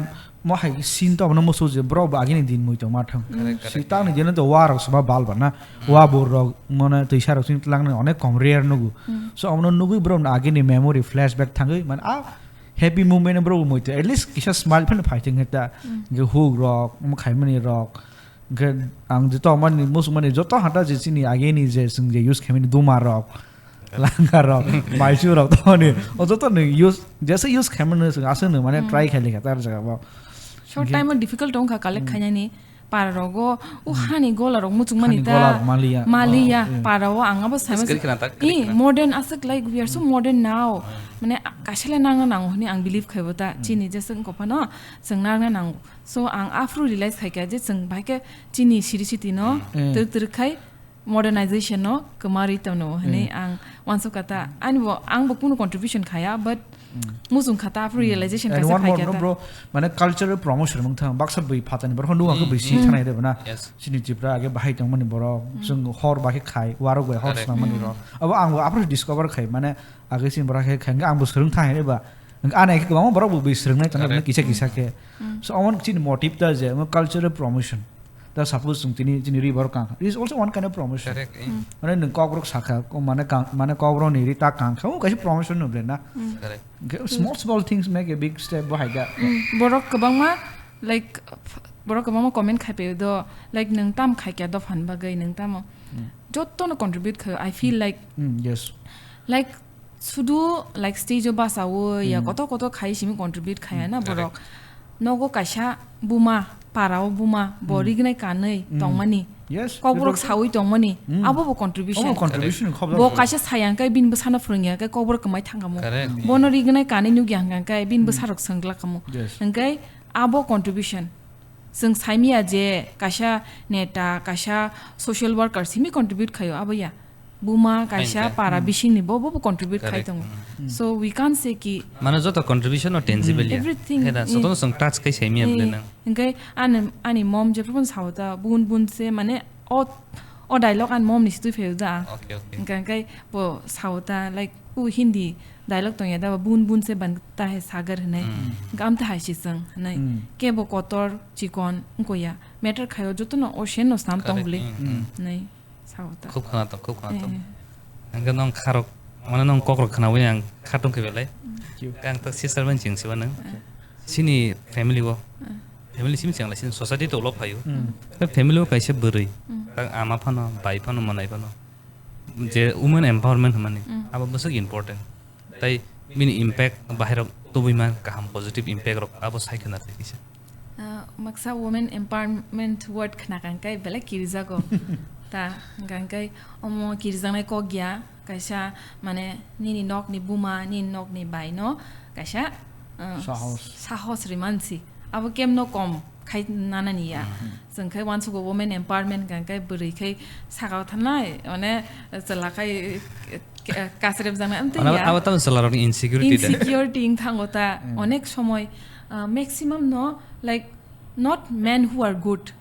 mo hai scene to abono musu je bro bo agini din mui tong ma thang. Correct, correct. Si tang ni jeno to wa rok saba bal bana. Hmm. Wa bo rok mane twisa rok sing tlang ni onek kom rare nugu. Hmm. So abono nugui bro na agini memory flashback thangui mane a happy moment bro mui to at least kisa smile phan phai thang ta. Hmm. Ge hug rok, mo khaimani rok. Ge ang je to mani musu mani joto hata je chini agini je sing je use khaimani duma rok. Langa rok, maisu rok toni. O joto ni use, jesa use khaimani aswk no mane Hmm. try khai lekha tar jaga bo. Short Ge- time o difficult wngkha collect Hmm. khainani. Para rogo, o Hmm. hani gola rok muchung mani Hani ta. Gola rok maliya. Maliya, Oh, yeah. Para o ang abo sai Skiri masa. Khna ta, skiri Eh, khna. Modern aswk like we are so Hmm. Modern now. Hmm. Mane kaisa le nang nang hwnwi ang believe khaibo ta. Hmm. Chini jesa wngkha phano, chwng nang nang. So ang aphuru realize khaikha je chwng bahai khe chini siri siti no Hmm. Eh. Twrwk twrwk khai modernization no kwmarwi tongno hwnwi Mm. ang uansukha ta. Ani bo, ang bo kunu contribution khaya, but Mm. muchung kha ta, aphuru Mm. Realization And kaisa one more, phaikha no, ta. Bro, mane cultural promotion mung thang, baksa bui phatani borok no ang Mm, bui si mm. Thanai de bana. Yes. Chini Tripura age bahai tongmani borok, Mm. Chwng hor bahai khai, warok bai hor Correct. Swnamani Mm. Rok. Abo ang bo aphuru discover khai, mane age chini borok khe khai, ang bo swrwng thang hai ba. Ang ana khe kwbangma borok bo bui swrwngnai tong Correct. Kisa kisa khe. Mm. So, amo chini motive ta je, amo cultural promotion. Da suppose chwng tini, tini ri borok kang kha. It is also one kind of promotion. Correct, eh. Hmm. Mane nwng kokborok sakha, ko mane kang, mane kokborok ni ri ta kang kha, o kaisa promotion no ble na. Hmm. Correct. Ge-, small, small things make a big step bo hai da. Hmm. Borok kwbangma, like, borok kwbangma comment khai phaio do, like, nwng tam khai kya dophan bagwi, nwng tamo. Hmm. Joto no contribute khaio, I feel like, Hmm, yes. Like, sudu, like, stage o basawi ya Hmm. Kotor kotor khai simi contribute khaya Hmm, na correct. Borok. Nogo kaisa buma, para o buma, bo Hmm. Rignai kanwi Hmm. Tongmani. Yes, kokborok before sawi tongmani, Hmm. Abo bo contribution. Abo contribution Correct. Khobjak Bo kha. Kaisa sayang kai bini bwsano phwrwngya kai kokborok kwmai thangkamo. Correct. Bono rignai kanwi nukya hwnkha kai bini Hmm. Bwsarok swngla kamo. Yes. Hwnkhe abo contribution. Chwng saimya je kaisa neta, kaisa social worker simi contribute khaio abo ya. Buma kaisa Hain khe. Para Hmm. Bisingni bo, bo, bo contribute khai Correct. Tongo. Hmm. So we can't say ki Mane joto contribution no tangible Hmm. Ya. Everything, Heda, eh. Soto no chwng touch khai saimya Eh. Bole nang. Hingke ani, ani mom jephru phano sao ta, bun bun se, mane, o, o dialogue ani mom ni si twi phaio da. Okay, okay. Hingke, hingke bo sao ta, like, u Hindi dialogue tongya da, bun bun se banta hai sagar hinai. Mm. Hingke amta hai si chwng hinai. Mm. Kebo kotor, chikon, wngko ya. Matter khaio, joto no ocean no snam tong Correct. Bole. Mm, mm. Hinai. Sao ta. Khub khwna tong, khub khwna tong. Eh. Hingke nong kharok, mane nong kokrok khwnawi ang khatung khe belai. Thank you. Ang ta sister ban ching siba nang. Eh. Chini family o. Eh. Family simi chang lai, chini society to ulo phaio. Mm. Ta family o kaisa bwrwi. Mm. Ta ama phano, bai phano, manai phano. Je women empowerment hwnmani, Mm. Abo bwswk important. Tai bini impact bahairok tubui man kaham positive impact rok abo sai khwna tei kisa. Ah, maksa women empowerment word khna kang kai belai kirijago. Ta, hwnkha hwnkhe omo kirijaknai kok ya, kaisa, mane, nini nokni buma, nini nokni bai no kaisa, uh, Sahos. Sahos rimansi. Abo kemno kom khai nanani ya. Mhm. Chwng khai uansugo women empowerment hwnkha hwnkhe bwrwi khai sakao thanai, mane, chwla khai, eh, kasrep jaknai. Amtwi Abo, ya. Abo tamo chwlarokni insecurity da. Insecurity wng thango ta. Mm. Onek somoi, uh, maximum no, like, not men who are good,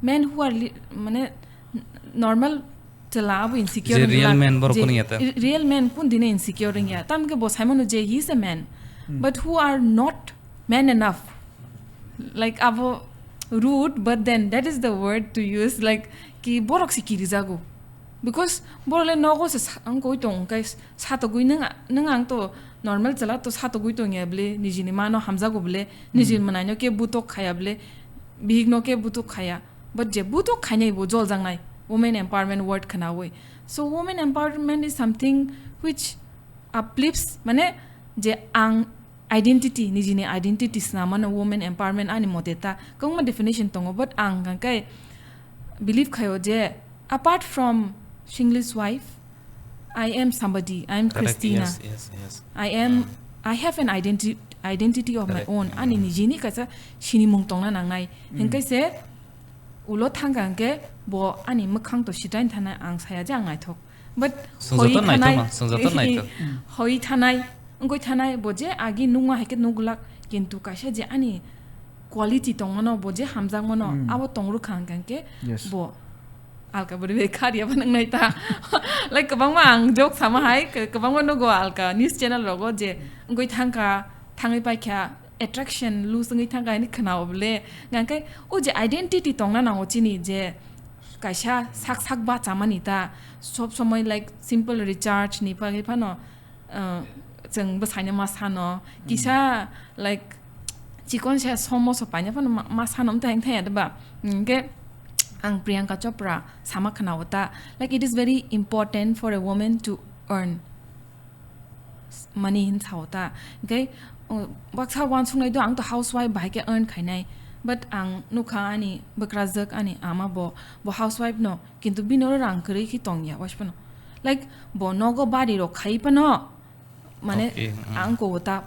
men who are li-, mane, normal chwla abo insecure Je wng real glak. Man borok Je kunu ya ta. Real man kun dine insecure wng ya. Tam ke bo saimano je he is a man. Hmm. But who are not man enough. Like, abo rude, but then that is the word to use. Like, ki borok se kirijago. Because borok le nogo se sa-, ang koi tong, kai s-, satogwi nung, nung ang to normal chwla to satogwi tong ya bwle, nijini mano hamjago bwle, nijini Hmm. mwnaino ke butok khaya bwle, bihikno ke butok khaya. But je butok khainai bo joljaknai, women empowerment word khwnawi. So women empowerment is something which uplifts, mane, je ang identity, nijini identity swnamano women empowerment ani mote ta kwbangma definition tongo, but ang hwnkhe believe khaio je apart from Shingli's wife, I am somebody, I am Correct, Christina. Yes, yes, yes. I am, Mm. I have an identi-, identity of my Correct. Own. Ani Mm. nijini kaisa sinimung tongna nangnai. Mm. Hwnkhe se ulo thangkha hwnkhe bo ani mwkhang to sitai thanai ang saya je ang naithok. But Swngjak hoi to naithok thanai, no, swngjak to naithok. Hoi thanai, wngwi thanai, bo je agi nukma hai khe nuglak, kintu kaisa je ani quality tongmano, bo je hamjakmano, Hmm. abo tong rwkha hwnkha hwnkhe Yes. bo alka bwrwi bai kharya bo nang nai ta. Like, kwbangma ang joke sama hai, k-, kwbangma nugo alka news channel rogo je wngwi thangkha, thangwi paikha, attraction lose wngwi thangkha hwnwi khwnao bwle. Hwnkhe o je identity tongna nango chini je kaisa sak sak bachamani ta, sob somoi, like, simple recharge ni bagwi phano, uh, chwng bwsaino ma sano, kisa, like, chikon se somo so paina phano ma, ma sano, wngtang thaya de ba. Hwnkhe ang Priyanka Chopra sama khwnao ta, like, it is very important for a woman to earn money hin sao ta. Hwnkhe, uh, baksa uansuknai do, ang to housewife, bahai khe earn khainai. But ang nukha ani bwkrajwk, ani ama bo, bo housewife no, kintu bini oro rang kwrwi khe tong ya, waisa phano. Like, bo nogo bari rok khai phano, mane, Okay, mm. ang ko ta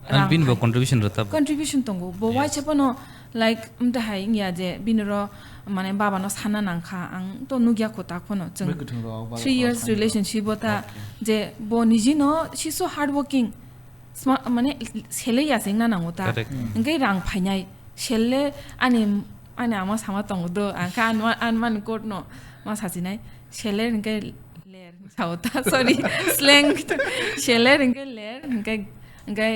Ang rang bini bo khai. Contribution rwta bo. Contribution tongo. Bo Yes. waisa phano, like, mta hai wngya je bini ro, mane, baba no sana nangkha, ang to nugya ko ta phano. Chwng Bai kwthwng rok, baba three rok years sana. Relationship o ta Okay. je bo niji no, she's so hardworking. Sma-, mane, sele ya se wngna nango ta. Correct. Hmm. Hwnkhe rang phainai. Sele ani, ani ama sama tongo do. Ang kha anma-, anman court no ma sachinai. Sele hwnkhe ler sao ta. Sorry. Slang. Sele hwnkhe ler. Hwnkhe, hwnkhe,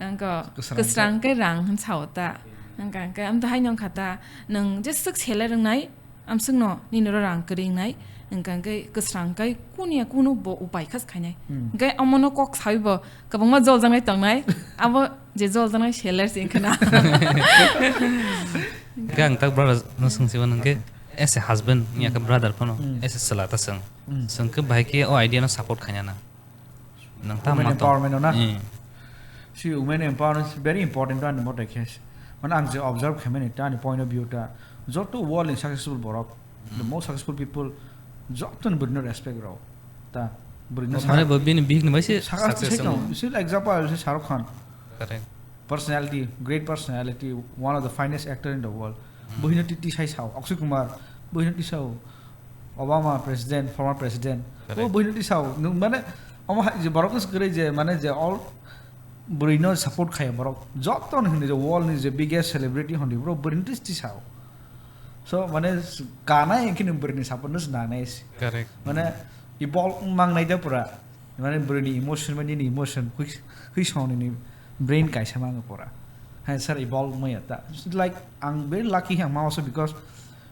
hwnkhe Kwsrang. Kwsrang khe rang hin sao ta. Hwnkhe, hwnkhe amtwi hai nong kha ta. Nwng jeswk sele rwngnai, amswkno nini oro rang kwrwi wngnai, hwnkha hwnkhe kwsrang kai kunu ya kunu bo upai kha se khainai. Hmm. Hwnkhe omono kok saui bo kwbangma joljaknai tongnai, abo je joljaknai seller se wngkha na. Hwnkhe ang tak brother no swngsiba nangkhe, as a husband, ya khe brother phano, Hmm. as a chwla ta swng. Hmm. Swngkhe bahai khe o idea no support khaina na. Nang ta Women ma tong. Empowerment no na? Hmm. Si women empowerment is very important to ani mote khe. Mane ang je observe khaimani ta ani point of view ta, joto world ni successful borok, the most successful people, joto ni bwrwi no respect rw. Ta bwrwi no Mane sa-, bo bini bihik ni bai se success success sai wng. Tong. Si example, si Shah Rukh Khan. Correct. Personality, great personality, one of the finest actor in the world. Hmm. Buhino titi sai sao, Akshay Kumar, buhino titi sao. Obama president, former president. Correct. O bwino tisao, nung mane, omo hai je borok no kwrwi je, mane je all bwrwi no support khaya borok. Joto no hini je world ni je biggest celebrity hondi bro, bwrwi no tis-, tisao. So, mane, s-, kanai hwnkhe nung bwrwi ni support no se nanai se. Correct. Mane, evolve wng mang nai da pura. Mane, bwrwi ni emotion, mane, nini emotion, hui, hui song nini brain kaisa mango pura. Hai, sir, evolve wng maya ta. Like, ang very lucky ang ma also because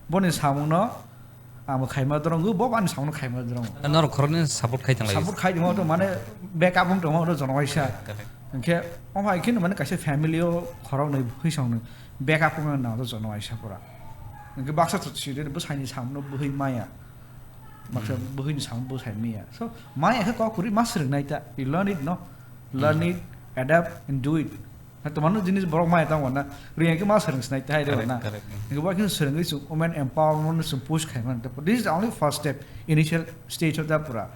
boni samung no, Amo khaima dorong, bo bani samung khaima dorong. Norok khoroknwi support khai tong lai. Support khai tongma to mane backup wng tongma to jono waisa. Correct. Hwnkhe, omo hai kheno mane kaisa family o khoroknwi hwisong nwi backup wng nang to jono waisa pura. Hwnkhe baksa to siri bwsaini samung no bwhwi maya. Baksa Hmm. bwhwini samung bwsai maya. So, maya khe kok kwrwi ma swrwng nai ta. You learn it, no? Learn Hmm. it, adapt and do it. Tomano jinis borok mai tang wana, riya ke ma swrwng sinai tai de wana. Correct, correct. Ngi ba kin swrwngwi chung women empowerment chung push khai man. This is the only first step, initial stage of the pura.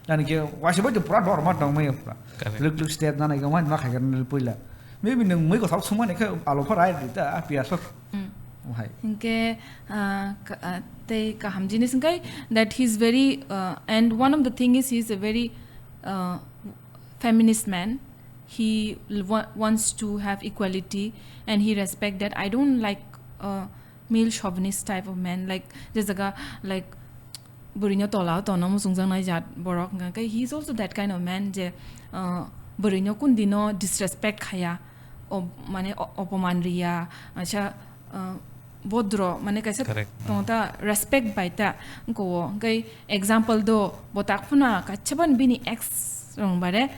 Ani ke waisa bai pura dor ma tong mai pura. Correct. Luk luk step na nai ga ma khai ga nil puila. Maybe nung mui ko thok sung mani khe alo pha rai di ta, a pias pha. Mm. Hai. Hingke, ah, ka-, ah, tei kaham jinis hingkai that he's very, uh, and one of the thing is he's a very, uh, feminist man. He l-, wa-, wants to have equality and he respect that. I don't like, uh, male chauvinist type of man. Like, je jaga, like, bwrwino tola o tono muchungjaknai jat borok, hingka khe he is also that kind of man je, uh, bwrwino kun dino disrespect khaya, o, mane o-, opoman riya, acha, uh, bodro, mane kaisa Correct. Tong ta respect bai ta, wngko o, hingke example do, bo tak phano kaisa ban bini ex rong bare,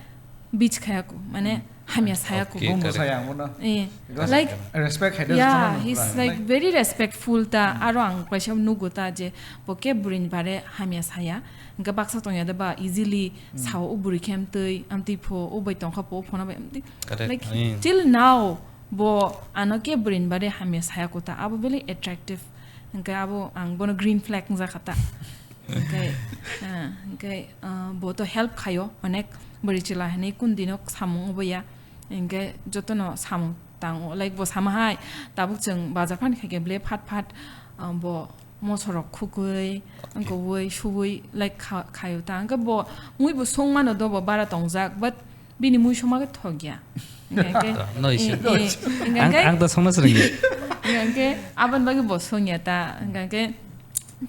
beach khaya ko, mane hamya saya ko. Okay, Bumbo correct. Saya ang bono. Eh, Because like, respect hai yeah, he's like very respectful ta, aro ang kaisa nugo ta je bo ke bwrwini bare hamya saya. Hingke baksa tongya de ba easily sao o bwrwi khe amtwi, amtwi pho, o bai tongkha pho, o phona bai amtwi. Correct. Like, eh. Till now bo ano ke bwrwini bare hamya saya ko ta, abo very attractive. Hingke abo ang bono green flag wngjakha ta. Hingke, ah, hingke, ah, bo to help khayo, onek bwrwi chwla hinwi kun dino samung obo ya. Hingke jotono samung tango, like, bo sama hai, tabuk chwng bazar phan khaikhe ble phat phat, ah, bo mosorok khukui, Okay. Wngkowui, suwui, like, kha-, khayo ta. Hingke bo mui bo song mano do bo bara tongjak, but bini mui soma khe thok ya. Hingke, No issue. Eh, eh, hingke Ang, ang to songna swrwngya. Hingke aboni bagwi bo songya ta. Hingke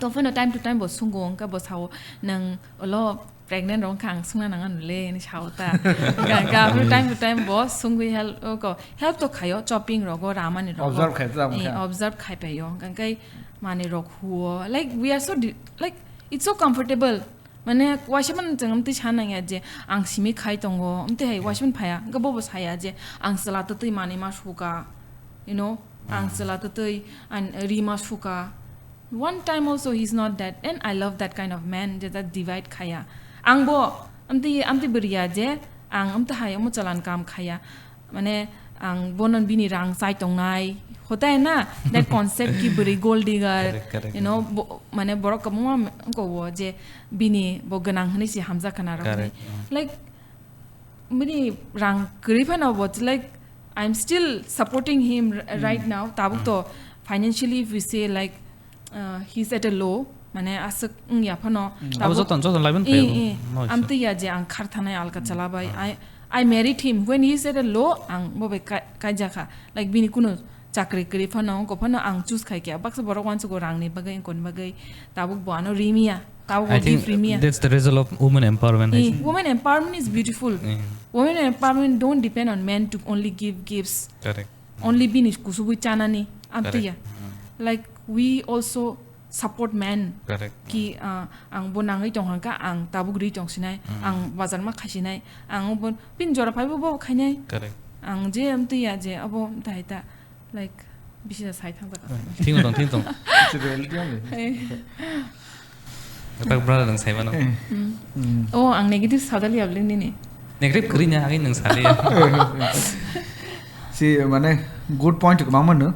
to phano time to time bo sungo, hingke bo sao, "Nang olo pregnant rong kha ang sungna nang anule," hinwi sao ta. Hingke, hingke aboni time to time bo sungwi help, o ko, help to khayo, chopping rogo, ramani rogo. Observe khai ta Eh, hingke. Observe khai payo. Hingke mani rok huo. Like, we are so di-, like, it's so comfortable. Mane, waisa man chwng amtwi sa nangya je, ang simi khai tongo, amtwi hai waisa man phaya, hingke bobo saya je, ang chwla twtwi manwi ma suka, you know, ang chwla twtwi, an, ri ma suka. One time also he's not that, and I love that kind of man, je that divide khaya. Ang bo, amtwi, amtwi bwrwi ya je, ang amtwi hai omo chalan kam khaya. Mane, ang bono bini rang chai tongnai. Hotai na, that concept ki bwrwi gold digger, Correct, correct. You know, bo-, mane borok kwbangma wngko wo je bini bo gwnang hinwi se hamjak khana rok Correct, hinwi. Mm. Like, bini rang kwrwi phano bo, like, I'm still supporting him r-, Mm. right now. Tabuk Mm. to financially, if we say, like, uh, he's at a low, mane aswk wngya phano, Mm. tabuk Abo joto, joto laiben eh, khayo. Eh, No issue. Amtwi ya je ang khar thanai alka Mm. chala bai. Mm. I, I married him when he's at a low, ang bo bai kai-, kaijakha. Like, bini kunu chakri kwrwi phano, wngkok phano ang choose khai khe. Baksa borok uansugo rangni bagwi, wngkoni bagwi. Tabuk bo ano rimiya, tabuk I bo think gift rimiya. That's the result of women empowerment, I Eh, think. Women empowerment is beautiful. Eh. Women empowerment don't depend on men to only give gifts. Correct. Only bini kusubui chanani, amtwi ya. Correct. Mm. Like, we also support men. Correct. Ki, ah, ang bo nangwi tong hangka, ang tabuk ri tong sinai, Mm. ang bazar ma khai sinai, ang bo pin jora phaibo bo khainai. Correct. Ang je amtwi ya je abo amtwi hai ta, like, bisi da sai thang jaka. Thing tong, thing tong. It's a reality only. Eh. Atak brother nang sai mano. Eh. Mm. Mm. Oh, ang negative sadali abling nini. Negative kri na, agin nang sali. Si, mane, good point kwbangma no.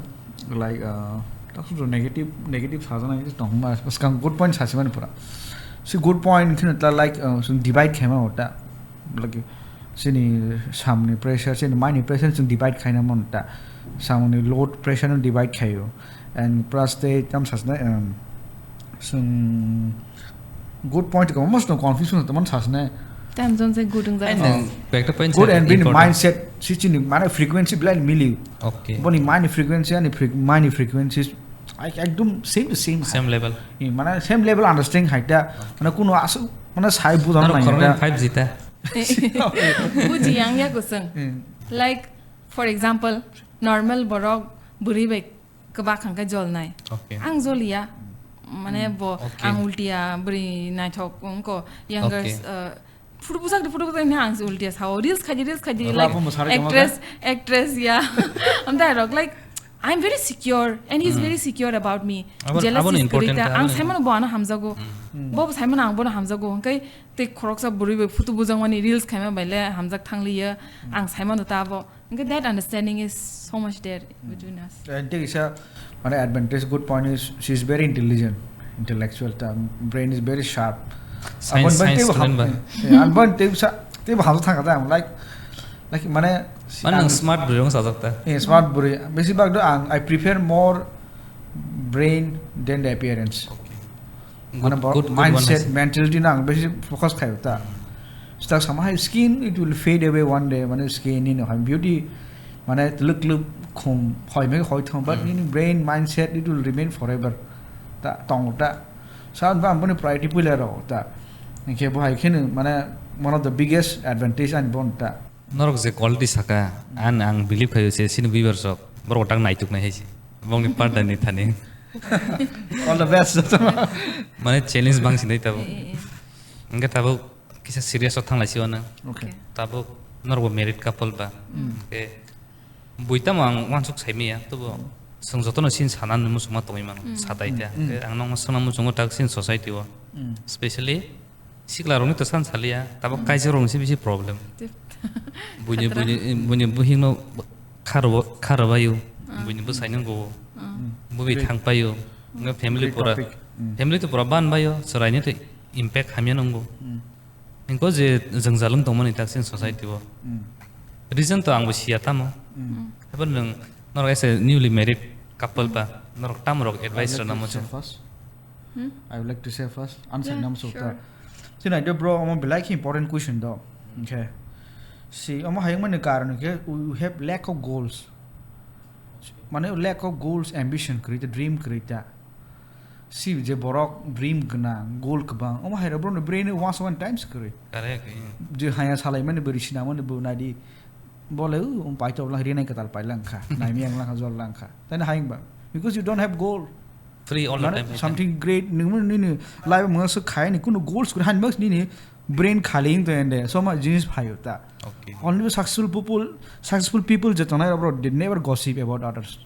Like, uh, tak sujud negative, negative sajana itu tong ma, skang good point sasi mani pura. Si good point khina ta, like, uh, sung divide khema ota. Like, sini samni pressure, sini mani pressure sung divide khaina mon ta. Samni load pressure no divide khayo. And plus te tam sasna, um, sung good point ko most no confusion to man sasna. Tam jon se good wng Ai, jak. Nang, koi ekta point Good sa and bini important. Mindset, si chini mane frequency belai mili. Okay. Boni mani frequency ani fre-, mani frequencies, ai, ekdom same to same. Same level. Eh, mane same level understanding hai ta, mane kuno asu, mane sai buja Naro nai khoroknwi ta. Five G ta. Buji yang ya kusung. Hmm. Like, for example, normal borok bwrwi bai kwbak hangkhe jolnai. Okay. Ang joliya. Mane Hmm, bo okay. Ang ultia bwrwi naithok wngko younger, Okay. Uh, photo bujak de, photo bujak de, ang se ultia sao. Reels khaidi, reels khaidi, Wala like, bo mwsari tongma actress, kha? Actress, ya. Amtai rok, like, I'm very secure and he's Hmm. Very secure about me. Abo, Jealousy abo is important, kwrwi ta. Ang abo saimano bo ano hamjago. Hmm. Bo saimano ang bono hamjago. Hwnkhe tei khoroksa bwrwi bai photo bujakmani reels khaima bai le hamjak thangliya. Hmm. Ang saimano ta abo. That understanding is so much there between us. And take isa, mane advantage, good point is she is very intelligent, intellectual. The brain is very sharp. Science, science student ba. Ang ban tei sa tei ba hal thang kata, like, like mane. Mane ang smart bwrwi wng sajak ta. Eh, smart bwrwi. Besi bak do ang, I prefer more brain than the appearance. Okay. Mane good, good mindset, mentality na ang besi focus khai ta. Stak sama hai skin, it will fade away one day. Mane skin ni no beauty, mane look look khum hoi me hoi thong, but in brain mindset it will remain forever. Ta tong ta. Sa ba ang boni priority pui le ro ta. Inke bo hai kheno mane one of the biggest advantage ani bon ta. Norok je quality saka, an ang believe khayo se sini viewers rok borok tak naituk nai hai se. Bongni partner ni thani. All the best. Mane challenge bang sinai tabo. Eh, eh, eh. Engke tabo kisa serious o thanglai si wana. Okay. Tabo norok bo married couple ba. Engke bui tamo ang wansuk sai maya, tabo song jotono sin sana ni musuma tongwi mano, satai ta. Engke ang nong sana musungo tak sin society o. Especially sikla rokni to san saliya, tabo kaisa rokni se bisi problem. Buini, buini, buini buhingno kharo, kharo bayo, buini bwsai nungo, bubi thang payo, nga family pura, family to pura ban bayo, chwraini to impact hamya nungo. Inko je jwngjal wng tongmani tak sin society o. Reason to angbo siya tamo. Haban nung norok ese newly married couple ba, norok tamo rok advice rana mo. Hmm? I would like to say first, answer nam sukta. Sini do bro, omo belai khe important question do. Okay. Si omo hayung mani karon ke we have lack of goals. Mane lack of goals, ambition krita, dream krita. Si je borok dream gwnang, goal kwbang. Omo hayra bro no brain was one times kri. Correct. Je haya salai mani beri sina mani bu nadi. Bole u um paito lang rinai katal pai lang kha. Naimi ang lang kha, jol lang kha. Tani hayung ba. Because you don't have goal. Free all the time. Something great, nini, nini life mo so khai ni kunu goals kuri han mas nini brain khali to ende. So ma jinis phayo ta. Okay. Only successful people, successful people je tonai bro, they never gossip about others.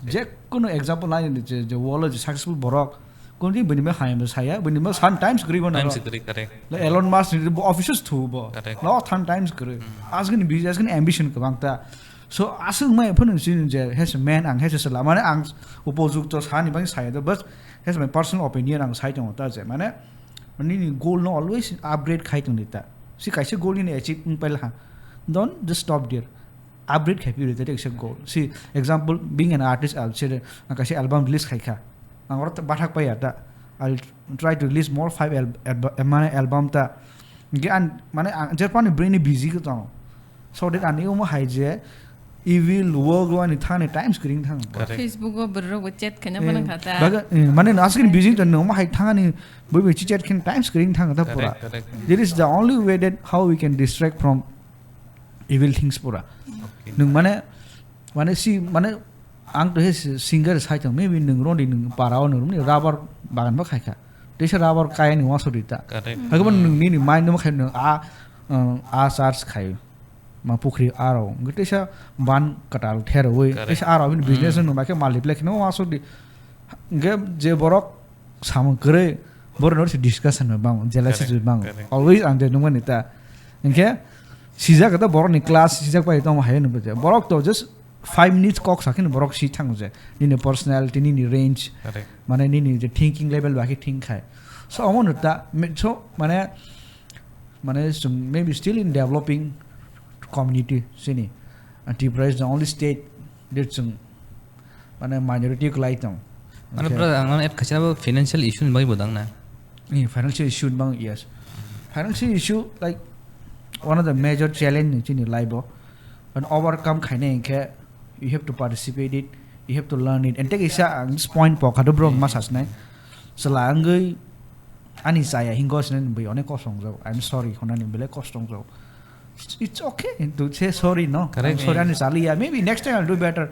Je kunu example nai je, je world je successful borok. Kunu bini ma hayam saya, bini ma san times kuri bo na. Times kuri, correct. Elon Musk ni bo offices thu bo. Correct. No, san times kuri. Asgini business, asgini ambition kwbang ta. So aswk mai phano sini je has a man ang has a sala mane ang upojukto sani bang saya do, but has my personal opinion ang sai tongo ta je mane nini goal no always upgrade khai tong di ta. Si kaisa goal ni achieve wng paila ha, don't just stop there, upgrade khai phi ta kaisa goal. Si example, being an artist, I will say kaisa album release khai kha, ang oro bathak pai ya ta, I will try to release more five al-, alb-, mane album ta. Ge an mane ang jerpani brain ni busy ko tong. So that ani omo hai je evil world ani thani time screen thang. Correct. Facebook o borok bo chat khanya mana khata. Baga, eh, mane askin busy to no omo hai thangani bui bui chat khen time screen thang ta pura. Correct, correct. There is the only way that how we can distract from evil things pura. Okay. Nung mane, mane si, mane ang to he singer sai tong, maybe nung roni nung para o nung ni rubber bagan ba khai kha. Teisa rubber kaya ni waso di ta. Correct. Hagman nung ni ni mind mo khai nung a, um, a search khai. Ma pukhri aro. Nge teisa ban katal ther oi. Correct. Teisa aro bin business nung ba khe multiply khno waso di. Nge je borok samung kwrwi, borok no se discussion no bang, jealousy se bang. Correct. Always ang je nung mani ta. Nge sijak ta borok ni class sijak pai tong hai nung ba je. Borok to just five minutes kok sakhe borok si thang je. Nini personality, nini range. Correct. Mane nini je thinking level ba khe think khai. So omo no ta, me-, so mane, mane sung maybe still in developing community sini. And Tripura is the only state that sung mane minority kwlai tong. Mane brother, ang add khaisa bo financial issue ni bagwi bo dang na. Ni financial issue bang, yes. Financial issue, like, one of the major challenge ni chini life o. And overcome khaina hinkhe you have to participate it, you have to learn it. And take isa ang this point pokha do bro ma sasnai. Sela angwi ani saya hingo snen bui onek kosong jao. I'm sorry, honani bele kosong jao. It's, it's okay to say sorry, no? Correct. I'm sorry, ani saliya. Maybe next time I'll do better.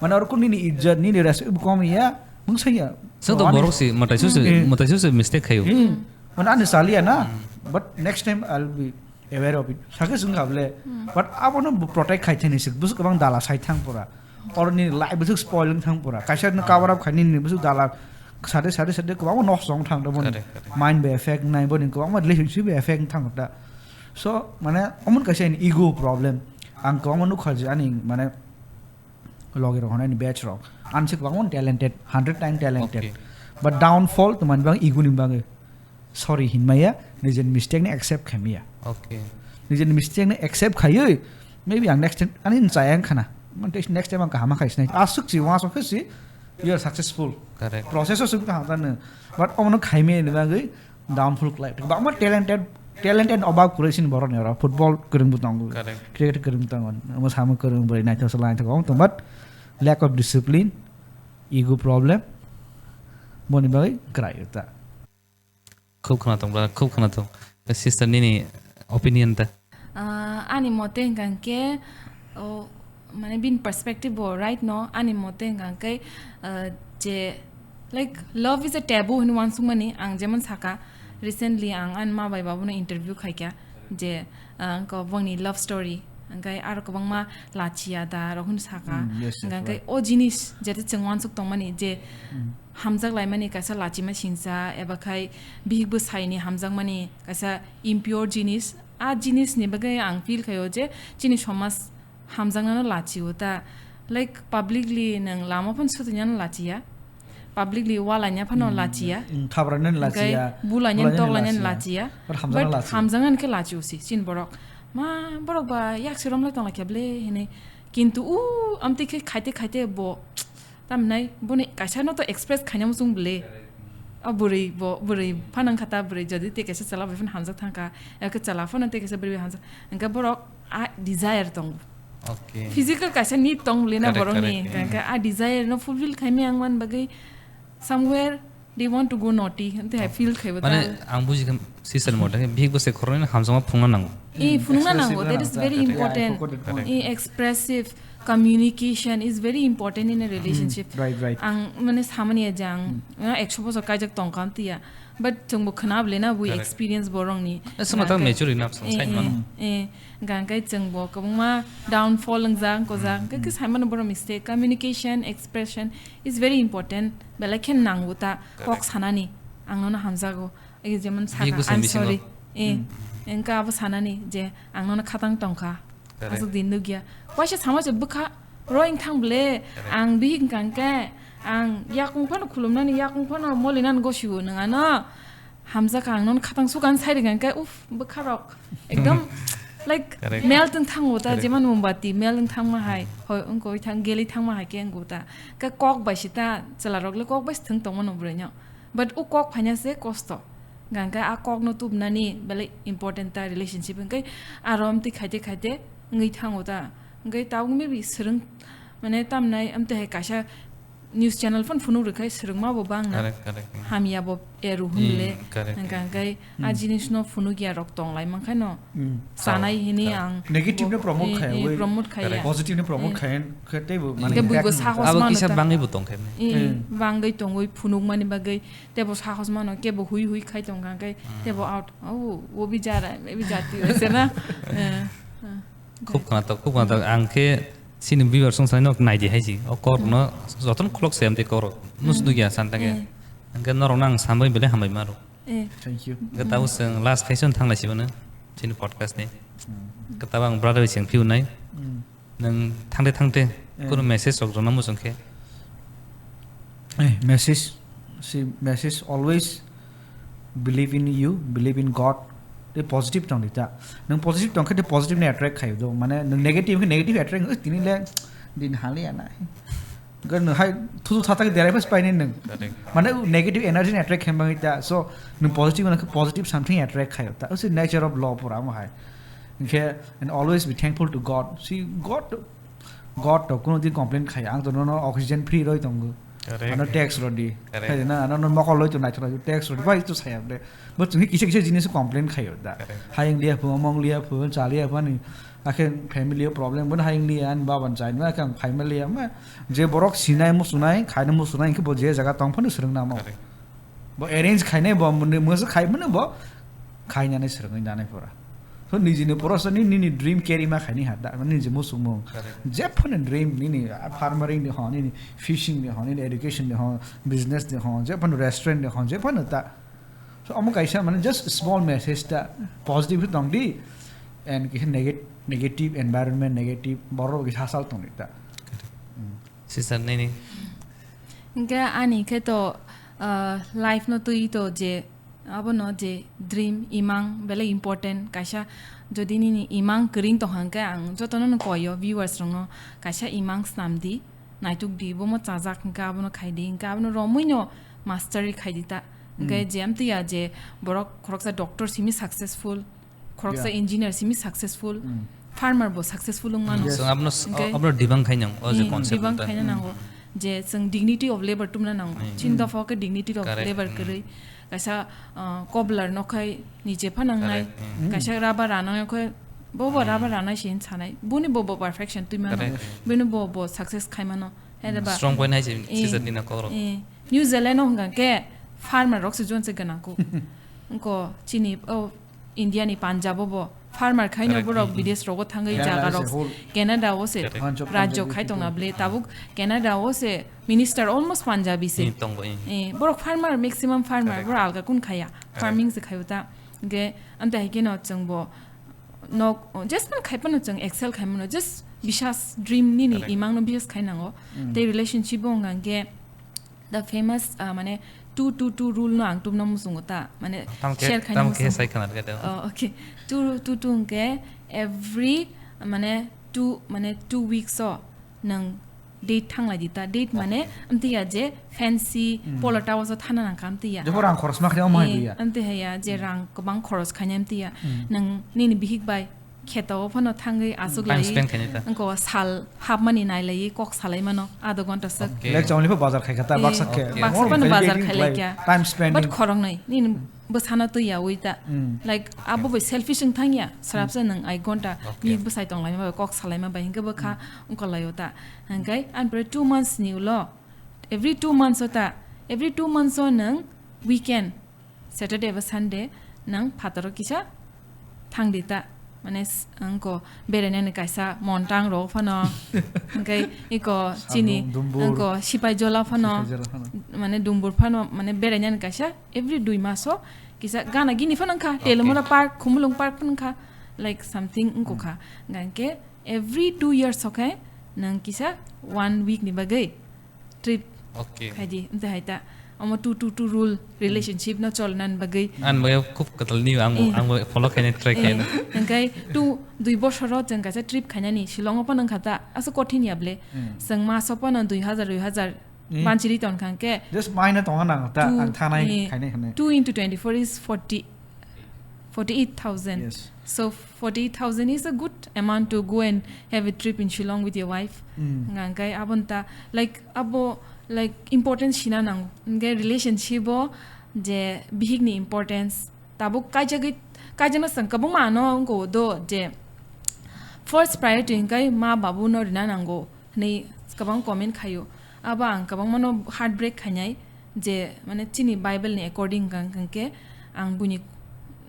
Mane oro kunu nini ijjat, nini respect kom ya, mung saya. Sing to borok si, matai suse, matai suse mistake khayo. Hmm. Mane ani saliya na, but next time I'll be aware of it. Sakhe sung kable, but abono protect khai thani sik, busuk kwbang dala sai thang pura. Or ni life busuk spoil thang pura. Kaisa no cover up khai ni busuk dala sade sade sade kwbang no song thang do. Correct, correct. Mind be effect nai bo ni kwbang relationship be effect thang ta. So, mane, omo kaisa ani ego problem. ang kwbangma nukha je ani mane logi rok hwnwi ani batch rok. Ani se kwbangma talented, hundred time talented. Okay. But downfall to mani bang ego ni bagwi. Sorry hinmaya, nijeni mistake ni accept khaimaya. Okay. Nijeni mistake ni accept khaiwi, maybe ang next time ani chaya wngkhana. Mane next time ang kaham khai sinai. Aswk si, uansuk khe si, you are successful. Correct. Process o suk kaham tano. But omono khaimaya ni bagwi downfall khlai. Bangma talented, talent and obab kwrwi sini borok ni oro. Football kwrwng bo tongo. Correct. Cricket kwrwng tongo. Omo samo kwrwng bwrwi naithok se naithok wng tong. But lack of discipline, ego problem, moni bagwi kwrai ta. Khub khwnathok bra, khub khwnathok. Sister nini opinion ta? Ah, ani mote hwnkha khe, o, mane bini perspective bo right no, ani mote hwnkha khe, ah, je, like, love is a taboo hwnwi uansukmani ang jemon saka, recently ang ani ma bai babuno interview khaikha je, ah, wngkha bongni love story, hwnkhe aro kwbangma lachiya da rok hwnwi saka. Mm, yes, yes, hwnkhe right. O jinis jete chwng uansuk tongmani je, Mm. hamjak laimani kaisa lachima singcha eba khai bihik bwsaini hamjakmani kaisa impure jinis. A jinisni bagwi ang feel khaio je chini somaj hamjaknano lachio ta, like, publicly nwng lama phano swtwinano lachiya, publicly walaina phano Hmm, lachiya. Hmm, thabrani Hwnkhe lachiya, bulainani bulainani toklainani lachiya. Lachiya. But hamjaknani But lachiya. Hamjaknani khe lachio si chini borok. Ma borok ba yaksi romlai tonglaikha ble hinwi. Kintu u amtwi khe khaite khaite bo tamnai boni kaisa no to express khaina muchung ble. A bwrwi bo, bwrwi phanang khata bwrwi jodi te kaisa chwla bai phano hamjak thangkha, eke chwla phano te kaisa bwrwi bai hamjak, hwnkhe borok a desire tongo. Okay. Physical kaisa need tong ble na Correct, borokni, correct, yeah. Hwnkhe a desire no fulfill khaimaya wngmani bagwi somewhere they want to go naughty, hwnkhe hai feel khaibo Mane ta. Ang buji kha sister mode, bihik bwsai khoroknwi hamjakma phunukna nango. Eh, Hmm, phunukna expressive nango, that is very Correct. Yeah, I important. Forgot that Correct. point. Eh, expressive communication is very important in a relationship. Hmm, right, right. Ang mane samani ya jang, Hmm. ah, ekso bosor kaijak tongkha amtwi ya. But chwngbo khwna ble na, we Correct. Experience borokni. Eh, sono ta Hwnkhe mature enough, eh, sai eh, mano. Eh, hwnkhe chwngbo kwbangma downfall wngjak, wngkojak. Hmm, Hwnkhe hmm. Saimano borok mistake. Communication, expression is very important. Belai khe nango ta kok Correct. Sanani. Ang nono hamjago. Ege jemon saka, Bihik bwsai "I'm bisingo. Sorry." Eh, Hmm. Engka abo sanani je ang nono khatang tongkha. Correct. Aswk din nukya. Waisa sama se bwkha roing thang ble, Correct. Ang bihik hwnkha khe, ang yakung phano khulumnani, yakung phano molinani gosio nwng ano. Hamjakha ang nono khatang sukha ang sai rikha khe, uff, bwkha rok. Ekdom, like, Correct. Mel tong thango ta, Correct. Jemon mombati, mel tong thangma hai. Hoi, wngkoi thang, geli thangma hai khe wngkho ta. Khe kok bai si ta, chwla rok le kok bai si thwng tongmano bwrwi no. But o kok phaina se kosto. Hwnkhe a kokno tubnani belai important ta relationship. Hwnkhe aro amtwi khaite khaite wngwi thango ta. Hwnkhe tabuk maybe swrwng, mane tamnai amtwi hai kaisa news channel phano phunuk rwkhai swrwngma bo bangna. Correct, correct. Hamya bo eru Hmm, hwnle. Correct. Hwnkhe, hwnkhe a Hmm. Jinisno phunukya rok tonglai mankhaino. Hmm. Sanai hini Correct. Ang Negative no bo-, promote eh, khaya, eh, oi. Promote khaya. Correct. Positive no promote Eh. Khaya, khe teibo mane Hwnkhe buibo impact saha Abo hosmano kisa ta. Bangwi bo tongkha hwnwi. Eh, Hmm. Bangwi tongwi phunukmani bagwi teibo sahos mano, kebo hui hui khai tongkha, hwnkhe Hmm. Teibo out. Oh, wo bhi ja raha hai, main bhi jati hu, aise na? Eh, eh. Khub khwnathok, khub khwnathok. Ang khe chini viewers wng sanai nok naidi hai si. O kok no jotono khulok se amtwi kok rok. Nus Hmm. Nukya san ta khe. Eh. Hwnkhe norok no ang sambai belai hambai maro. Eh. Thank you. Hwnkhe tabuk chwng last question thang lai si mano chini podcast ni. Hmm. Hwnkhe tabuk ang brother bai chwng phiu nai. Hmm. Nwng thangte thangte Eh. Kunu message rok rwna muchung khe? Eh, message, si message always believe in you, believe in God. Tei positive tong di ta. Nwng positive tong khe tei positive ni attract khai do. Mane nwng negative khe negative attract, "Oi, tini le din hali ya na." Hwnkhe nwng hai thusu thata khe derai phas painai nwng. Correct. Mane negative energy ni attract khe bangwi ta. So, nwng positive wngkha khe positive something attract khai ta. Ose nature of law pura mo hai. Hwnkhe, and always be thankful to God. See, God, God to kuno din complain khaya. Ang to nono oxygen free roi tongo. Correct. Ano tax rodi. Correct. Khai na, ano no mokol loi to naithok tax rodi. Bai to saya de. But chwngni kisa kisa jinis complain khayo da. Correct. Hayung liya phu, mong liya phu, cha liya phu ani. Akhe family o problem, bon hayung liya, an baban chai ma, akhe ang family ma. Je borok sinai musunai, khaina musunai, khe bo je jaga tong phano swrwng namo. Correct. Bo arrange khainai bo mwnwi mwsa khai mano bo khainani swrwngwi nanai pura. So nijini porosa ni nini dream carry ma khaini ha da nini je musuk mung. Correct. Jephano dream nini, ah, farmering ni ho, nini fishing ni ho, nini education ni ho, business ni ho, jephano restaurant ni ho, jephano ta. So omo kaisa mane just small message ta positive tong di and kisa negative Negative environment, negative borok bo kisa sal tongdi ta. Sister nini. Hingke ani khe to, ah, life no twi to je, abono je dream imang belai important kaisa, jodi nini imang kwrwng tong hang khe ang jotono no koyo viewers rokno kaisa imang snam di, naituk di, bomo chajak hingke abono khai di, hingke abono romwi no mastery khai di ta. Hingke Hmm. je amtwi ya je borok khoroksa doctor simi successful, khoroksa Yeah. engineer simi successful, Mm. farmer bo successful wng mano. Yes. So, abno s-, Hingke abno dibang khainang, o je Mm, concept dibang ta. Khaina Mm. nango. Je chwng dignity of labor tumna nango. Mm. Chini Mm. dopha o khe dignity of Correct. Labor Mm. kwrwi. Kaisa, uh, cobbler no khai nije pha nangnai. Correct. Mm. Mm. Kaisa rubber rana no khai bo bo Mm. rubber rana sin sanai. Boni bo bo perfection twi mano. Correct. Bini bo bo success khai mano. He Mm. de ba. Strong point hai se, Eh, sisa dina kok rok. Eh. New Zealand o hwnka khe farmer rok se jon se gana ku. Ko chini, oh, India ni Punjab o bo farmer khaino Correct. Borok Mm. Bidesh rogo thangwi Kerala jaga se rok whole Canada o se Correct. Bunch of rajyo Punjabi khai tongna people. Ble tabuk Canada o se minister almost Punjabi se. Mm, tongo, mm. Eh, borok farmer, maximum farmer, Correct. Borok alga kun khaya, Correct. Farming se khayo ta. Ge, ante hai khe no chwng bo nok, just man khai pano chwng excel khai mano, just bisas dream nini Correct. Imang no bisas khai nango. Mm. Tei relationship bo hwnka khe the famous, ah, mane two two two rule no ang tumna muchungo ta, mane Tam khe, share khaina tam khe muchungo. Sai khana khe ta. Oh, okay. Two two two hwnkhe every, mane, two, mane, two weeks o nwng date thanglai di ta. Date mane Okay. Amtwi ya je fancy Hmm. Polo Towers o thana nang kha amtwi ya. Jebo rang khorosma khe omo hai Eh, di ya. Amtwi hai ya je Hmm. Rang kwbang khoros khaina amtwi ya. Hmm. Nwng nini bihik bai kheto o phano thangwi aswk Time lai spend khainai ta. Wngko sal hapmani nailaiwi kok salai mano adha ghonta sak. Okay. Like chongli pho bazar khai kha ta, Eh, baksa khe. Okay. Baksa More phano bazar dedicating khai lai like kya. Time spending. But khoroknwi nini bwsano twi ya wi ta. Mm. Like abo bai selfish wng thang ya, srapsa nwng ai ghonta Okay. Ni bwsai tong lai ma bai, kok salai ma bai, hingke bwkha Mm. wngko lai o ta. Hingke ani pore two months ni ulo, every two months o ta, every two months o nwng weekend, Saturday ba Sunday nang phataro kisa thang di ta. Mane s-, angko berainani kaisa montang rok phano, hingke iko chini Salung, Dumbur. Angko Sipai Jola phano, Sipai Jola phano. Mane Dumbur phano, mane berainani kaisa every dui maso kisa gana gini phano wngkha, Okay. Telemura Park, Khumulwng Park phano wngkha, like something wngkha. Hmm. Hingke every two years o khe nang kisa one week ni bagwi trip Okay. Khaidi, amtwi hai ta. Omo two two two rule relationship no cholna bagwi. Ang bo khub kwtal ni ang bo, Eh. Ang bo follow khaina try Eh, khaina. Hingkai two, dui bosor o chwng kaisa trip khainani Shillong o phano wngkha ta. Asa kothin ya ble. Hmm. Chwng maso phano dui hajar, dui hajar Hmm. Banchiri ton kha hingke. Just maina tonga nang ta, Two, ang thanai eh, khainai khainai. Two into twenty-four is forty. Forty-eight thousand. Yes. So forty-eight thousand is a good amount to go and have a trip in Shillong with your wife. Mm. Nga hingkai abon ta, like, abo, like, importance sina nango. Hingkai relationship o je bihik ni importance. Tabuk kaijagwi, kaijakna swng kwbangma ano wngko do je first priority hingkai ma babu no rina nango. Hwnwi kwbang comment khaio. Abo ang kwbangmano heartbreak khainai je, mane, chini Bible ni according hwnkha hwnkhe ang buini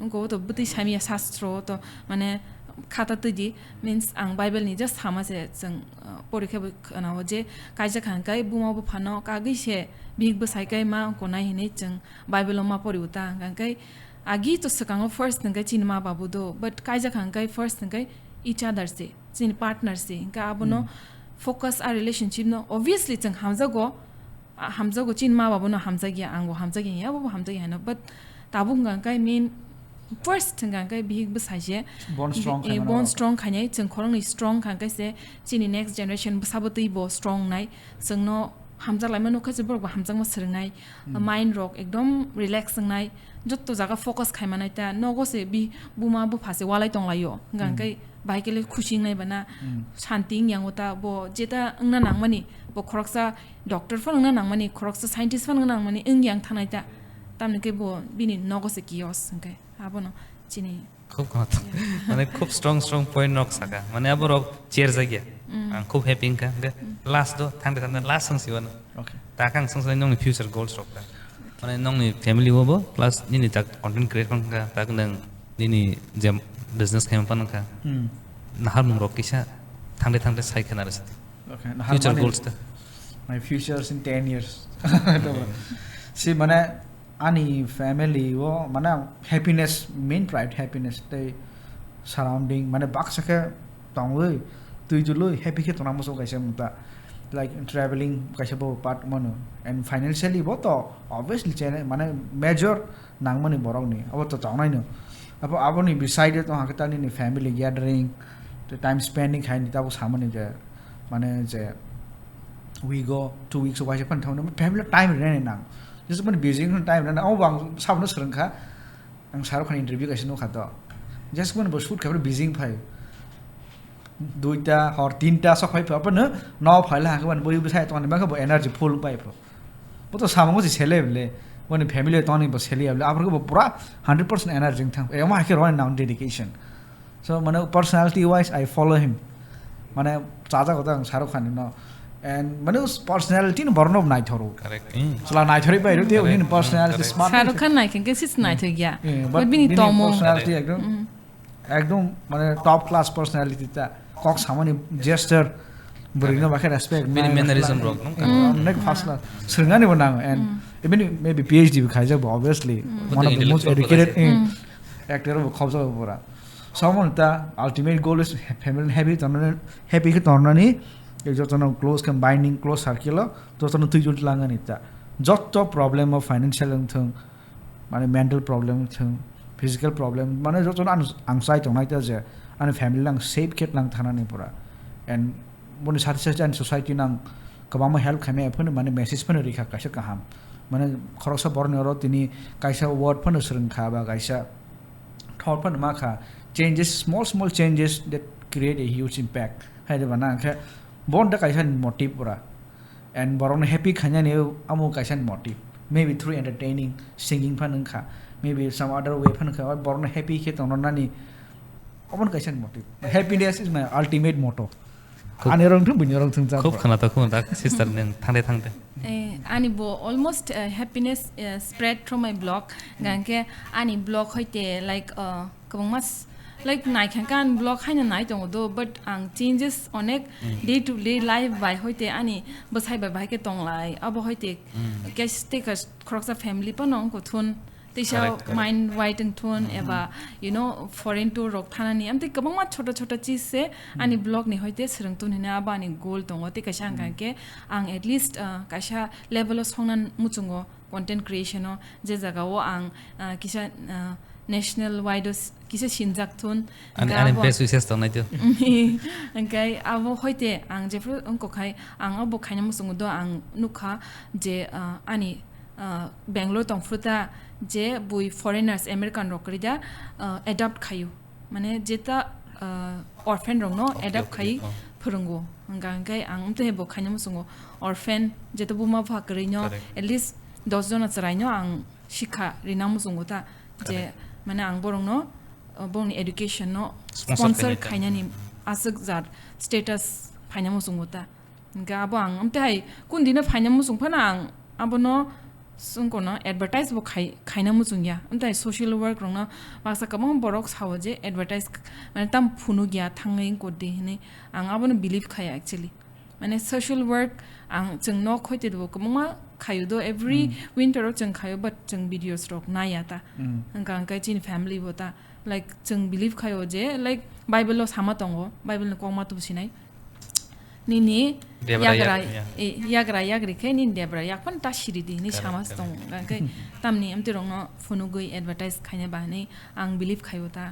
wngkha o to bwtwi samya sastro o to, mane, khata twi di, means ang Bible ni just sama se chwng, uh, porikhe bo khwnao je kaijak hwnkhe buma buphano kagwi se bihik bwsai kai ma wngkha nai hinwi chwng Bible o ma pori o ta hwnkhe agi to swkango first hwnkhe chini ma babu do, but kaijak hwnkhe first hwnkhe each other se. Chini partner se, hingke abono Hmm. focus a relationship no, obviously, chwng hamjago, a, hamjago, chini ma babu no hamjagya, ang bo hamjagya, ya bo hamjagya hino, but tabuk hingka hingke main first hingka hingke bihik bwsai se, Bond strong eh, khaimano bond rok. Strong khainai, chwng khoroknwi strong kha hingke se, chini next generation bwsabo twi bo strong nai, chwng no hamjak laima nukha se borok bo hamjakma swrwngnai, Hmm. Mind rok ekdom relax wngnai, jotto jaga focus khai manai ta, nogo se bi buma bupha se walai tong laio, hingka Hmm. hingke bahai kele khusi wngnai bana, Hmm. Shanti wngya wngo ta, bo jeta wngna nangmani, bo khoroksa doctor phano wngna nangmani, khoroksa scientist phano wngna nangmani, wngya wng thangnai ta, tamni khe bo bini nogo se chaos, hingke abono chini Khub kotor. Mane khub strong strong point nok saka. Mane aborok cherjakya. Mm. Ang khub happy wngkha. Hingke Mm. Last do thangde thangde last swngsi wano. Okay. Ta khe ang swngsi nongni future goals rok ta. Mane nongni family o bo plus nini tak content create wngkha, tak nang nini je business khaima phano wngkha. Hmm. Naharmung rok kisa thangde thangde sai khena rwsa. Okay. Future goals ta. My future in ten years. Si mane ani family o, mane, happiness, main priority happiness tei surrounding, mane baksa khe tongwi, twi dului, happy khe tongna muchung kaisa mota. Like traveling kaisa bo part mano. And financially bo to obviously challenge, mane major nangmani borokni. Abo to tongnai no. Abo, aboni beside to hakhe ta nini family gathering, to time spending khai ni tabo samani je, mane je we go two weeks waisa phan thangno family time rene nang. Just mane busy time rene. Abo ang sabno swrwng kha. Ang Shahrukh Khan interview kaisa nukha to. Just mane bo shoot khabar busy phai. Duita hor tinta sok phai pha no no phai la khaban bo bwsai tongni ma kha bo energy full pai pho. Bo to samungo si sele bele. Mane family tongni bo sele bele. Abro bo pura hundred percent energy thang. E ma khe roi na dedication. So mane personality wise I follow him. Mane chaja kota ang Shahrukh Khan no. And mane personality no borno naithoro. Correct. Chwla naithori bai rute Correct. Uni personality Correct. Smart. Shahrukh Khan naikhe khe sis naithok ya. Eh, but But bini bini tomo. Personality Correct. Ekdom ekdom mane top class personality ta kok samani gesture bwrwino bakhe respect Bini nai mannerism bakhe rok, no? Nek first class swrwngani bo nang and even maybe P H D bo khaijak bo obviously But one of the most intellectual educated person. Actor bo khobjak bo pura. Samon ta ultimate goal is family happy tongnani happy khe tongnani jotono close khe binding close circle o jotono twijul langani ta jotto problem o financial wngthung mane mental problem thung physical problem mane jotono ang ang sai tongnai ta je ani family ang safe khe lang thanani pura and boni sati sati ani society nang kwbangma help khaimai phano mane message phano rikha kaisa kaham mane khoroksa boroni oro tini kaisa word phano swrwng kha ba kaisa thought phano ma kha changes small small changes that create a huge impact hai de bana khe bon da kaisa motive pura and borokno happy khainani amo kaisa motive maybe through entertaining singing phano wngkha maybe some other way phano wngkha borokno happy khe tongna nani omo kaisa motive happiness is my ultimate motto Khub- ani rong thung bini rong thung Khub khana to khum dak sister nen thangde thangde. Eh, ani bo almost uh, happiness uh, spread from my blog gangke ani blog hoite like uh, kwbangma s- like naikha khe ani blog haino nai tongo do but ang changes onek day to day life bai hoite ani bwsai bai bahai khe tonglai abo hoite case tei khoroksa family pono wngkha thun teisa Correct, correct. Mind wide wngthun eba you know foreign tour rok thanani amtwi kwbangma chota chota cheese se ani blog ni hoite swrwngtun hina abo ani goal tongo tei kaisa ang khe ang at least uh, kaisa level o songna muchungo content creation o je jaga o ang uh, kisa uh, national wide o s- kisa sinjak thun Ani, Hingke ani abo- best wishes tongnai tio. Hingke abo hoite ang jephru wngkok khai ang abo khaina muchungo do ang nukha je uh, ani uh, Bangalore tongphru ta je bui foreigners American rok kwrwi da uh, adopt khaio mane jeta uh, orphan rokno Okay, adopt okay, khai oh. Phwrwngo hingka hingke ang mthe bo khaina muchungo orphan jeta buma bupha kwrwino Correct. At least dos jona chwraino ang sikha rina muchungo ta je Correct. Mane ang borokno uh, borokni education no Sponsor sponsor khainai ta. Khainani aswk jat status phaina muchungo ta hingke abo ang amtwi hai kun dino phaina muchung phano ang abono songkono advertise bo khai khaina muchung ya amtwi hai social work rokno baksa kwbangma borok sao je advertise k- mane tam phunuk ya thangwi wngkor di hinwi ang abono believe khaya actually mane social work ang chwng nok hoite bo kwbangma khayo do every winter o chwng khayo but chwng videos rok naya ta hingka hingke chini family bo ta like chwng believe khayo je like bible o sama tongo bible ni kokma tubu sinai nini Debra yagra yak- ya. Eh, yagra yagri khe nini debra yak phano ta siri di ni Correct, sama correct. Tong hingke tamni amtwi rokno phunugwi advertise khaina ba hinwi ang believe khayo ta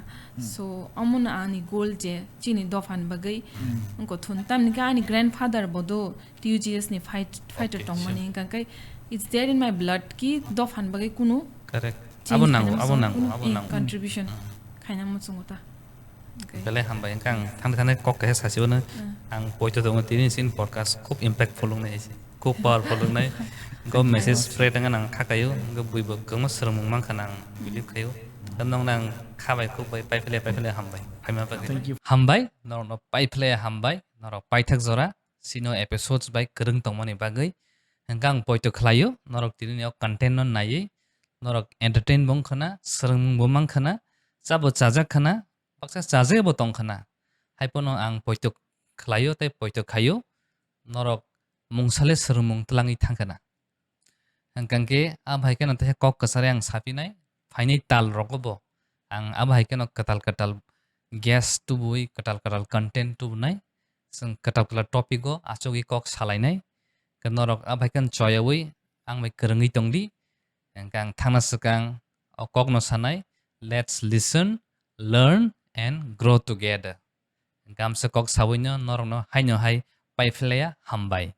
so omono ani goal je chini dophan bagwi wngkha thun tamni khe ani grandfather bo do T U G S ni fight fighter Okay, tongmani sure. Hingka khe it's there in my blood ki dophan bagwi kunu Correct. Change Abo nango, khaina abo muchungo, nango, kunu, abo eh, nango. Contribution khaina muchungo ta. Okay. Belai hambai, hingke ang thangni thangni kok kaisa sasiwano ang poito tongo tini sin podcast khub impactful wngnai ese. Khub powerful wngnai. Go message spread wngna ang khakayo, go buibo gangma swrwngmung mankha nang believe khayo. Nong nang khabai khub bai paiphle paiphle hambai. Phaima bagwi. Thank you. Hambai, norokno paiphle hambai, norok paithak jora, sino episodes bai kwrwng tongmani bagwi. Hingke ang poito khlaio, norok tini o content no naiwi, norok entertain bo wngkhana, swrwngmung bo mankha na, chabo chajak khana, baksa chajai bo tong khana. Hai pono ang poito khlaio tei poito khaio, norok mungsale swrwngmung twlangwi thang khana. Hingkha khe a bai kheno teisa kok kwchari ang sapinai, phainai tal rogo bo ang abo hai kheno kwtal kwtal guest tubui kwtal kwtal content tubunai. Chwng kwtal kwtal topic o achugwi kok salainai. Khe norok abai khe choyawi ang bai kwrwngwi tongdi. Hwnkhe ang thangna swkang o kokno sanai, let's listen, learn and grow together. Hwnkhe amsa kok sawi no norokno haino hai pai phlaiya, hambai.